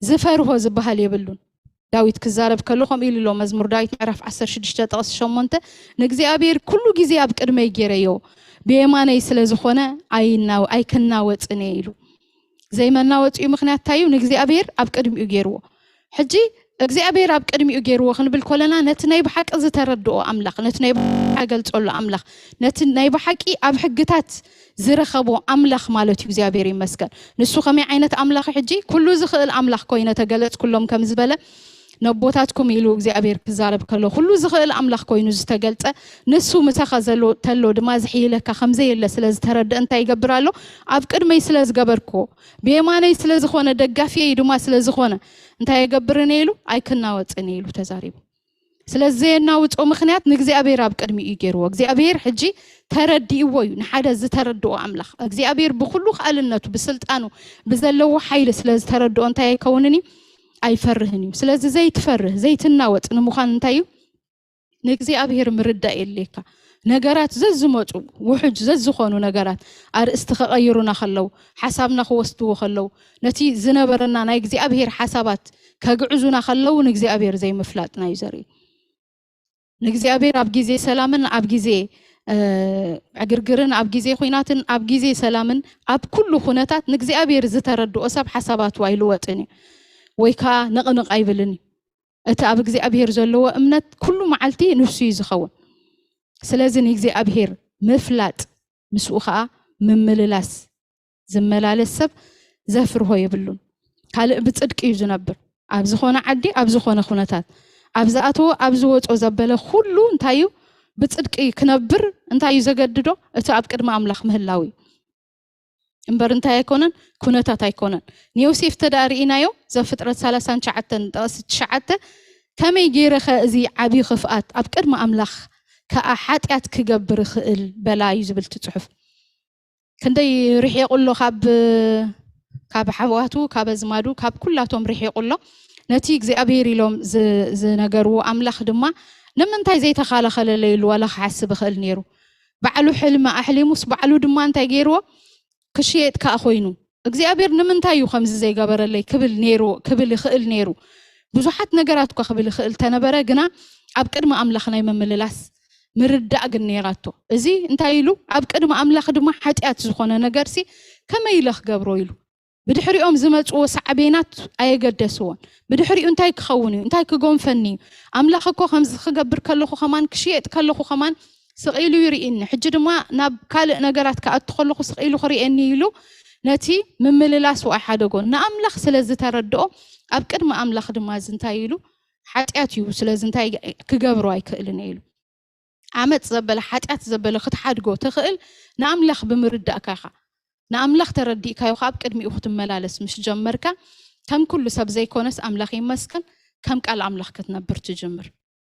ዝፈርሆ ዝበሃል የብሉን። ዳዊት ክዛረብ ከሎ ከምኡ ኢሉ ኣሎ። መዝሙር ዳዊት ምዕራፍ ዓሰርተ ሽዱሽተ ጥቕሲ ሸሞንተ ንእግዚኣብሔር ኩሉ ግዜ ኣብ ቅድመይ ገይረዮ ብየማነይ ስለ ዝኾነ ኣይናው-፣ ኣይክናወጽን እየ ኢሉ። ዘይመናወጺኡ ምኽንያት እንታይ እዩ? ንእግዚኣብሔር ኣብ ቅድሚኡ ገይርዎ። ሕጂ እግዚኣብሔር ኣብ ቅድሚኡ ገይርዎ ክንብል ከለና ነቲ ናይ ብሓቂ ዝተረድኦ ኣምላኽ፣ ነቲ ናይ ብሓቂ ገልጸሉ ኣምላኽ፣ ነቲ ናይ ብሓቂ ኣብ ሕግታት ዝረኸቦ ኣምላኽ ማለት እዩ። እግዚኣብሔር ይመስገን። ንሱ ከመይ ዓይነት ኣምላኽ ሕጂ ኩሉ ዝኽእል ኣምላኽ ኮይነ ተገለጽኩሎም ከም ዝበለ ነቦታትኩም ኢሉ እግዚኣብሔር ክዛረብ ከሎ ኩሉ ዝኽእል ኣምላኽ ኮይኑ ዝተገልጸ ንሱ ምሳኻ ዘሎ ተሎ ድማ ዝሕይለካ ከም ዘየለ ስለ ዝተረድአ እንታይ ይገብር ኣሎ? ኣብ ቅድመይ ስለ ዝገበርክዎ ብየማነይ ስለ ዝኾነ ደጋፊየይ ድማ ስለ ዝኾነ እንታይ የገብርን እየ ኢሉ ኣይክናወጽን እየ ኢሉ ተዛሪቡ። ስለ ዘየናውጾ ምኽንያት ንእግዚኣብሔር ኣብ ቅድሚኡ እዩ ገይርዎ። እግዚኣብሔር ሕጂ ተረዲእዎ እዩ። ንሓደ ዝተረድኦ ኣምላኽ እግዚኣብሔር ብኩሉ ክኣልነቱ ብስልጣኑ ብዘለዎ ሓይሊ ስለ ዝተረድኦ እንታይ ኣይከውንን እዩ? ኣይፈርህን እዩ። ስለዚ ዘይትፈርህ ዘይትናወጽ ንምዃን እንታይ እዩ? ንእግዚኣብሔር ምርዳእ የድልየካ። ነገራት ዘዝመጹ ውሕጅ ዘዝኾኑ ነገራት ኣርእስቲ ከቐይሩና ከለዉ ሓሳብና ክወስድዎ ከለዉ ነቲ ዝነበረና ናይ እግዚኣብሔር ሓሳባት ከግዕዙና ከለዉ ንእግዚኣብሔር ዘይምፍላጥና እዩ ዘርኢ። ንእግዚኣብሔር ኣብ ግዜ ሰላምን ኣብ ግዜ እ፣ ዕግርግርን ኣብ ግዜ ኹናትን ኣብ ግዜ ሰላምን ኣብ ኩሉ ኩነታት ንእግዚኣብሔር ዝተረድኦ ሰብ ሓሳባቱ ኣይልወጥን እዩ ወይ ከዓ ንቕንቕ ኣይብልን እዩ። እቲ ኣብ እግዚኣብሔር ዘለዎ እምነት ኩሉ መዓልቲ ንሱ እዩ ዝኸውን። ስለዚ ንእግዚኣብሔር ምፍላጥ ምስኡ ከዓ ምምልላስ ዝመላለስ ሰብ ዘፍርሆ የብሉን። ካልእ ብጽድቂ እዩ ዝነብር። ኣብ ዝኾነ ዓዲ ኣብ ዝኾነ ኩነታት ኣብ ዝኣተዎ ኣብ ዝወጾ ዘበለ ኩሉ እንታይ እዩ ብጽድቂ ክነብር እንታይ እዩ ዘገድዶ? እቲ ኣብ ቅድሚ ኣምላኽ ምህላው እዩ እምበር እንታይ ኣይኮነን፣ ኩነታት ኣይኮነን። ንዮሴፍ ተደኣ ርኢናዮ ዘፍጥረት ሰላሳን ትሽዓተን ጥቕሲ ትሽዓተ ከመይ ገይረኸ እዚ ዓብዪ ክፍኣት ኣብ ቅድሚ ኣምላኽ ከኣ ሓጢኣት ክገብር ይኽእል በላ እዩ ዝብል እቲ ጽሑፍ። ክንደይ ርሒቑ ኣሎ ካብ ካብ ኣሕዋቱ ካብ ኣዝማዱ ካብ ኩላቶም ርሒቑ ኣሎ። ነቲ እግዚኣብሔር ኢሎም ዝ- ዝነገርዎ ኣምላኽ ድማ ንምንታይ ዘይተኸላኸለለይ ኢሉ ዋላ ክሓስብ ይኽእል ነይሩ። ባዕሉ ሕልሚ ኣሕሊሙስ ባዕሉ ድማ እንታይ ገይርዎ? ክሽየጥ ከኣ ኮይኑ እግዚኣብሔር ንምንታይ እዩ ከምዚ ዘይገበረለይ ክብል ነይሩ ክብል ይኽእል ነይሩ። ብዙሓት ነገራት እኳ ክብል ይኽእል ተነበረ ግና ኣብ ቅድሚ ኣምላኽ ናይ ምምልላስ ምርዳእ ግን ነይራቶ። እዚ እንታይ ኢሉ ኣብ ቅድሚ ኣምላኽ ድማ ሓጢኣት ዝኾነ ነገርሲ ከመይ ኢለ ክገብሮ ኢሉ ብድሕሪኦም ዝመፅዎ ሳዕቤናት ኣየገደስዎን። ብድሕሪኡ እንታይ ክኸውን እዩ እንታይ ክጎንፈኒ እዩ ኣምላኽ እኮ ከምዚ ክገብር ከለኹ ከማን ክሽየጥ ከለኹ ከማን ስቕ ኢሉ ይርእየኒ። ሕጂ ድማ ናብ ካልእ ነገራት ክኣቱ ከለኹ ስቕ ኢሉ ክርእየኒ ኢሉ ነቲ ምምልላስ ወኣይ ሓደጎ ንኣምላኽ ስለ ዝተረድኦ ኣብ ቅድሚ ኣምላኽ ድማ እዚ እንታይ ኢሉ ሓጢኣት እዩ፣ ስለዚ እንታይ ክገብሮ ኣይክእልን እየ ኢሉ። ዓመፅ ዘበለ ሓጢኣት ዘበለ ክትሓድጎ ትኽእል ንኣምላኽ ብምርዳእካ ኢኻ። ንኣምላኽ ተረዲእካዮ ካብ ቅድሚኡ ክትመላለስ ምስ ጀመርካ ከም ኩሉ ሰብ ዘይኮነስ ኣምላኽ ይመስገን ከም ቃል ኣምላኽ ክትነብር ትጅምር።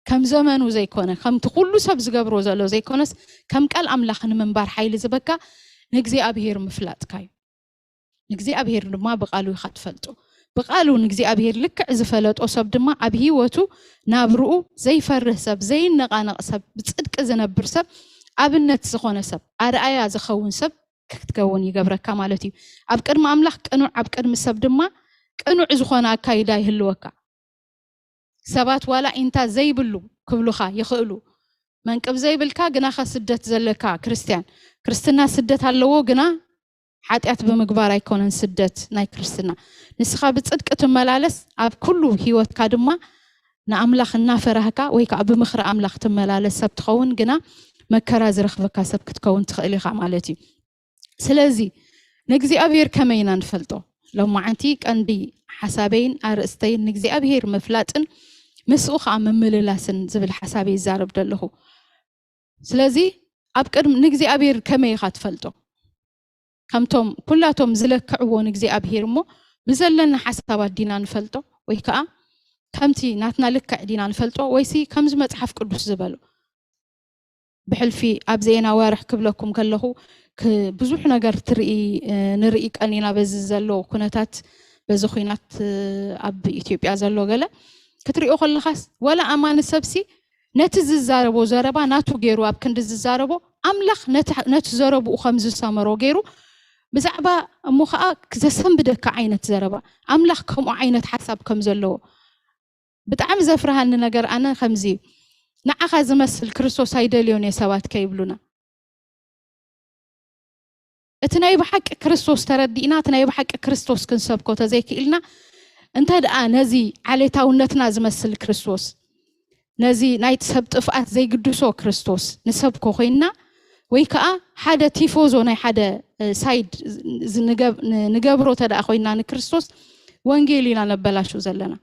ከም ዘመኑ ዘይኮነ ከምቲ ኩሉ ሰብ ዝገብሮ ዘሎ ዘይኮነስ ከም ቃል ኣምላኽ ንምንባር ሓይሊ ዝበካ ንእግዚኣብሔር ምፍላጥካ እዩ። ንእግዚኣብሔር ድማ ብቃሉ ኢኻ ትፈልጦ። ብቃሉ ንእግዚኣብሔር ልክዕ ዝፈለጦ ሰብ ድማ ኣብ ህይወቱ ናብርኡ ዘይፈርህ ሰብ ዘይነቃነቕ ሰብ ብፅድቂ ዝነብር ሰብ ኣብነት ዝኾነ ሰብ ኣርኣያ ዝኸውን ሰብ ክትከውን ይገብረካ ማለት እዩ። ኣብ ቅድሚ ኣምላኽ ቅኑዕ ኣብ ቅድሚ ሰብ ድማ ቅኑዕ ዝኾነ ኣካይዳ ይህልወካ። ሰባት ዋላ ኢንታ ዘይብሉ ክብሉኻ ይኽእሉ። መንቅብ ዘይብልካ ግናኸ ስደት ዘለካ ክርስትያን ክርስትና ስደት ኣለዎ ግና ሓጢኣት ብምግባር ኣይኮነን ስደት ናይ ክርስትና። ንስኻ ብፅድቂ ትመላለስ ኣብ ኩሉ ህይወትካ ድማ ንኣምላኽ እናፈራህካ ወይ ከዓ ብምኽሪ ኣምላኽ ትመላለስ ሰብ ትኸውን ግና መከራ ዝረኽበካ ሰብ ክትከውን ትኽእል ኢኻ ማለት እዩ። ስለዚ ንእግዚኣብሔር ከመይ ኢና ንፈልጦ? ሎማዓንቲ ቀንዲ ሓሳበይን ኣርእስተይን ንእግዚኣብሔር ምፍላጥን ምስኡ ከዓ ምምልላስን ዝብል ሓሳብ ይዛረብ ዘለኹ። ስለዚ ኣብ ቅድሚ ንእግዚኣብሔር ከመይ ኢኻ ትፈልጦ? ከምቶም ኩላቶም ዝለክዕዎ ንእግዚኣብሔር እሞ ብዘለና ሓሳባት ዲና ንፈልጦ ወይ ከዓ ከምቲ ናትና ልክዕ ዲና ንፈልጦ ወይሲ ከምዚ መፅሓፍ ቅዱስ ዝበሎ ብሕልፊ ኣብ ዜና ወርሕ ክብለኩም ከለኹ ብዙሕ ነገር ትርኢ ንርኢ ቀኒና በዚ ዘሎ ኩነታት በዚ ኩናት ኣብ ኢትዮጵያ ዘሎ ገለ ክትሪኦ ከለኻስ ዋላ ኣማኒ ሰብሲ ነቲ ዝዛረቦ ዘረባ ናቱ ገይሩ ኣብ ክንዲ ዝዛረቦ ኣምላኽ ነቲ ዘረብኡ ከም ዝሰመሮ ገይሩ ብዛዕባ እሞ ከዓ ዘሰንብደካ ዓይነት ዘረባ ኣምላኽ ከምኡ ዓይነት ሓሳብ ከም ዘለዎ ብጣዕሚ ዘፍርሃኒ ነገር ኣነ ከምዚ እዩ። ንዓኻ ዝመስል ክርስቶስ ኣይደልዮን እየ ሰባት ከይብሉና። እቲ ናይ ብሓቂ ክርስቶስ ተረዲእና፣ እቲ ናይ ብሓቂ ክርስቶስ ክንሰብኮ ተዘይክኢልና፣ እንተ ደኣ ነዚ ዓሌታውነትና ዝመስል ክርስቶስ፣ ነዚ ናይ ሰብ ጥፍኣት ዘይግድሶ ክርስቶስ ንሰብኮ ኮይንና፣ ወይ ከዓ ሓደ ቲፎዞ ናይ ሓደ ሳይድ ንገብሮ ተደኣ ኮይንና ንክርስቶስ ወንጌል ኢና ነበላሹ ዘለና።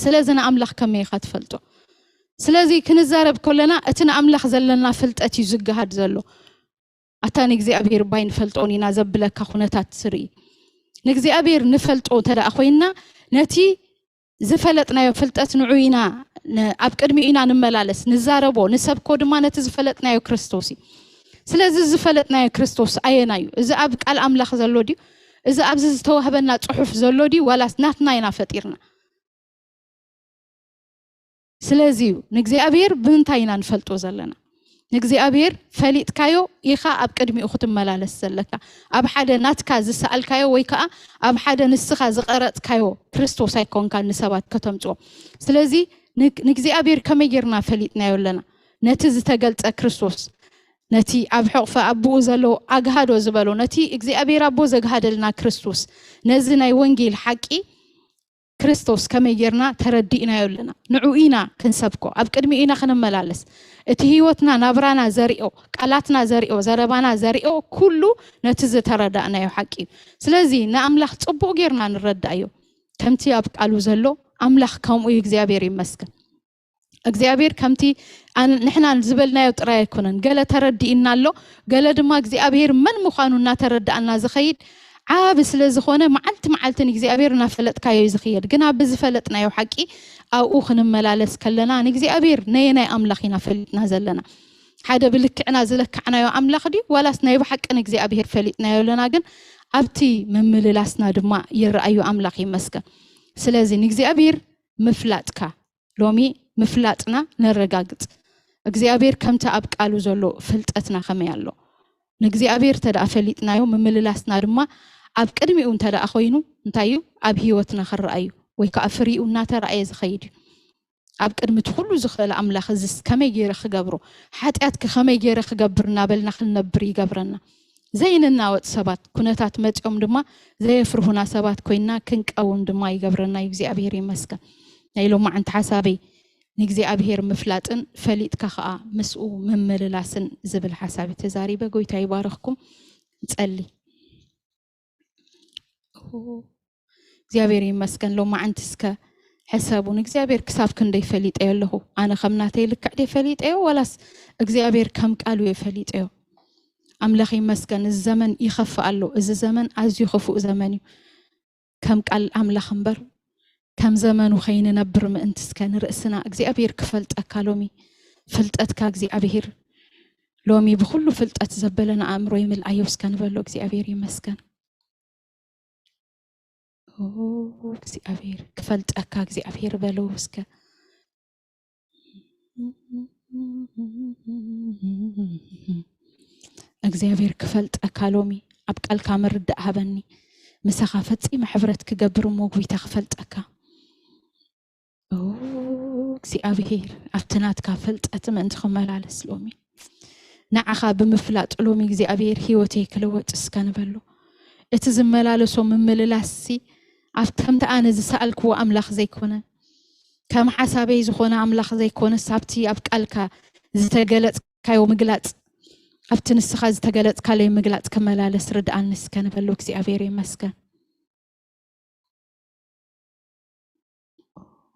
ስለዚ ንኣምላኽ ከመይ ኢኻ ትፈልጦ? ስለዚ ክንዛረብ ከለና እቲ ንኣምላኽ ዘለና ፍልጠት እዩ ዝገሃድ ዘሎ። ኣታ ንእግዚኣብሔር ባይ ንፈልጦን ኢና ዘብለካ ኩነታት ትርኢ። ንእግዚኣብሔር ንፈልጦ እንተ ደኣ ኮይንና ነቲ ዝፈለጥናዮ ፍልጠት ንዑ ኢና ኣብ ቅድሚኡ ኢና ንመላለስ ንዛረቦ ንሰብኮ ድማ ነቲ ዝፈለጥናዮ ክርስቶስ እዩ። ስለዚ ዝፈለጥናዮ ክርስቶስ ኣየና እዩ? እዚ ኣብ ቃል ኣምላኽ ዘሎ ድዩ? እዚ ኣብዚ ዝተዋህበና ጽሑፍ ዘሎ ድዩ ዋላስ ናትና ኢና ፈጢርና? ስለዚ እዩ ንእግዚኣብሔር ብምንታይ ኢና ንፈልጦ ዘለና? ንእግዚኣብሔር ፈሊጥካዮ ኢኻ ኣብ ቅድሚኡ ክትመላለስ ዘለካ። ኣብ ሓደ ናትካ ዝሰኣልካዮ ወይ ከዓ ኣብ ሓደ ንስኻ ዝቐረፅካዮ ክርስቶስ ኣይኮንካን ንሰባት ከተምፅኦ። ስለዚ ንእግዚኣብሔር ከመይ ጌርና ፈሊጥናዮ ኣለና? ነቲ ዝተገልፀ ክርስቶስ፣ ነቲ ኣብ ሕቕፈ ኣቦኡ ዘሎ ኣግሃዶ ዝበሎ፣ ነቲ እግዚኣብሔር ኣቦ ዘግሃደልና ክርስቶስ፣ ነዚ ናይ ወንጌል ሓቂ ክርስቶስ ከመይ ጌርና ተረዲእናዮ ኣለና? ንዑ ኢና ክንሰብኮ፣ ኣብ ቅድሚኡ ኢና ክንመላለስ። እቲ ህይወትና፣ ናብራና ዘሪኦ፣ ቃላትና ዘሪኦ፣ ዘረባና ዘሪኦ ኩሉ ነቲ ዝተረዳእናዮ ሓቂ እዩ። ስለዚ ንኣምላኽ ጽቡቕ ጌርና ንረዳእዮ። ከምቲ ኣብ ቃሉ ዘሎ ኣምላኽ ከምኡ እዩ። እግዚኣብሔር ይመስገን። እግዚኣብሔር ከምቲ ኣን- ንሕና ዝበልናዮ ጥራይ ኣይኮነን። ገለ ተረዲእና ኣሎ፣ ገለ ድማ እግዚኣብሔር መን ምዃኑ እናተረዳእና ዝኸይድ ዓቢ ስለ ዝኾነ መዓልቲ መዓልቲ ንእግዚኣብሔር እናፈለጥካዮ እዩ ዝኽየድ። ግን ኣብ ዝፈለጥናዮ ሓቂ ኣብኡ ክንመላለስ ከለና ንእግዚኣብሔር ነየናይ ኣምላኽ ኢና ፈሊጥና ዘለና? ሓደ ብልክዕና ዝለካዕናዮ ኣምላኽ ድዩ ዋላስ ናይ ብሓቂ ንእግዚኣብሔር ፈሊጥናዮ ኣለና ግን ኣብቲ ምምልላስና ድማ ይረኣዩ። ኣምላኽ ይመስገን። ስለዚ ንእግዚኣብሔር ምፍላጥካ ሎሚ ምፍላጥና ነረጋግጽ። እግዚኣብሔር ከምቲ ኣብ ቃሉ ዘሎ ፍልጠትና ከመይ ኣሎ? ንእግዚኣብሔር እንተ ደኣ ፈሊጥናዮ ምምልላስና ድማ ኣብ ቅድሚኡ እንተ ደኣ ኮይኑ እንታይ እዩ ኣብ ህይወትና ክረኣዩ ወይ ከዓ ፍሪኡ እናተረኣየ ዝኸይድ እዩ። ኣብ ቅድሚ እቲ ኩሉ ዝኽእል ኣምላኽ እዚስ ከመይ ገይረ ክገብሮ፣ ሓጢኣትከ ከመይ ገይረ ክገብር እናበልና ክንነብር ይገብረና። ዘይንናወጥ ሰባት ኩነታት መፂኦም ድማ ዘየፍርሁና ሰባት ኮይንና ክንቀውም ድማ ይገብረና እዩ። እግዚኣብሔር ይመስገን። ናይ ሎማዓንቲ ሓሳበይ ንእግዚኣብሔር ምፍላጥን ፈሊጥካ ከዓ ምስኡ ምምልላስን ዝብል ሓሳብ ተዛሪበ። ጎይታ ይባረኽኩም። ንጸሊ። እግዚኣብሔር ይመስገን። ሎማዓንቲ እስከ ሕሰቡ፣ ንእግዚኣብሔር ክሳብ ክንደይ ፈሊጠዮ ኣለኹ? ኣነ ከም ናተይ ልክዕ ድየ ፈሊጠዮ፣ ዋላስ እግዚኣብሔር ከም ቃሉ እየ ፈሊጠዮ? ኣምላኽ ይመስገን። እዚ ዘመን ይኸፍእ ኣሎ። እዚ ዘመን ኣዝዩ ክፉእ ዘመን እዩ። ከም ቃል ኣምላኽ እምበር ከም ዘመኑ ከይንነብር ምእንቲ እስከ ንርእስና እግዚኣብሔር ክፈልጠካ ሎሚ። ፍልጠትካ እግዚኣብሔር ሎሚ ብኹሉ ፍልጠት ዘበለና ኣእምሮ ይምልኣዮ እስከ ንበሎ። እግዚኣብሔር ይመስገን። ኦ እግዚኣብሔር ክፈልጠካ እግዚኣብሔር በሎ እስከ። እግዚኣብሔር ክፈልጠካ ሎሚ ኣብ ቃልካ ምርዳእ ሃበኒ። ምሳኻ ፈጺመ ሕብረት ክገብር እሞ ጎይታ ክፈልጠካ። ኦ እግዚኣብሔር ኣብቲ ናትካ ፍልጠት ምእንቲ ክመላለስ ሎሚ ንዓኻ ብምፍላጥ ሎሚ እግዚኣብሔር ህይወተይ ክለወጥ እስከ ንበሎ። እቲ ዝመላለሶ ምምልላስሲ ኣብ ከምቲ ኣነ ዝሰኣልክዎ ኣምላኽ ዘይኮነ፣ ከም ሓሳበይ ዝኾነ ኣምላኽ ዘይኮነስ ኣብቲ ኣብ ቃልካ ዝተገለጽካዮ ምግላጽ፣ ኣብቲ ንስኻ ዝተገለጽካለይ ምግላጽ ክመላለስ ርድኣኒ እስከ ንበሎ። እግዚኣብሔር ይመስገን።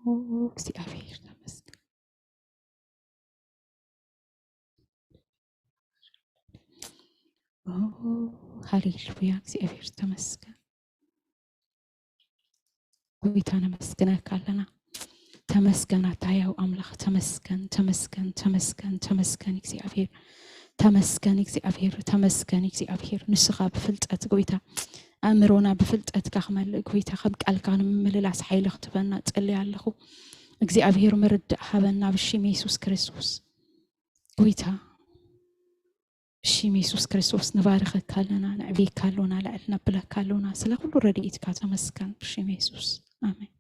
ኦ እግዚኣብሔር ተመስገን። ኦ ሃሌሉያ እግዚኣብሔር ተመስገን። ጎይታ ነመስግነካ ኣለና። ተመስገን ኣታ ያው ኣምላኽ ተመስገን ተመስገን ተመስገን ተመስገን እግዚኣብሔር ተመስገን እግዚኣብሔር ተመስገን እግዚኣብሔር ንስኻ ብፍልጠት ጎይታ ኣእምሮና ብፍልጠትካ ክመልእ ጎይታ ከም ቃልካ ንምምልላስ ሓይሊ ክትበና ጸልያ ኣለኹ እግዚኣብሔር ምርዳእ ሃበና ብሽም የሱስ ክርስቶስ ጎይታ ብሽም የሱስ ክርስቶስ ንባርኸካ ኣለና ነዕብየካ ኣሎና ልዕል ነብለካ ኣሎና ስለ ኩሉ ረድኢትካ ተመስገን ብሽም የሱስ ኣሜን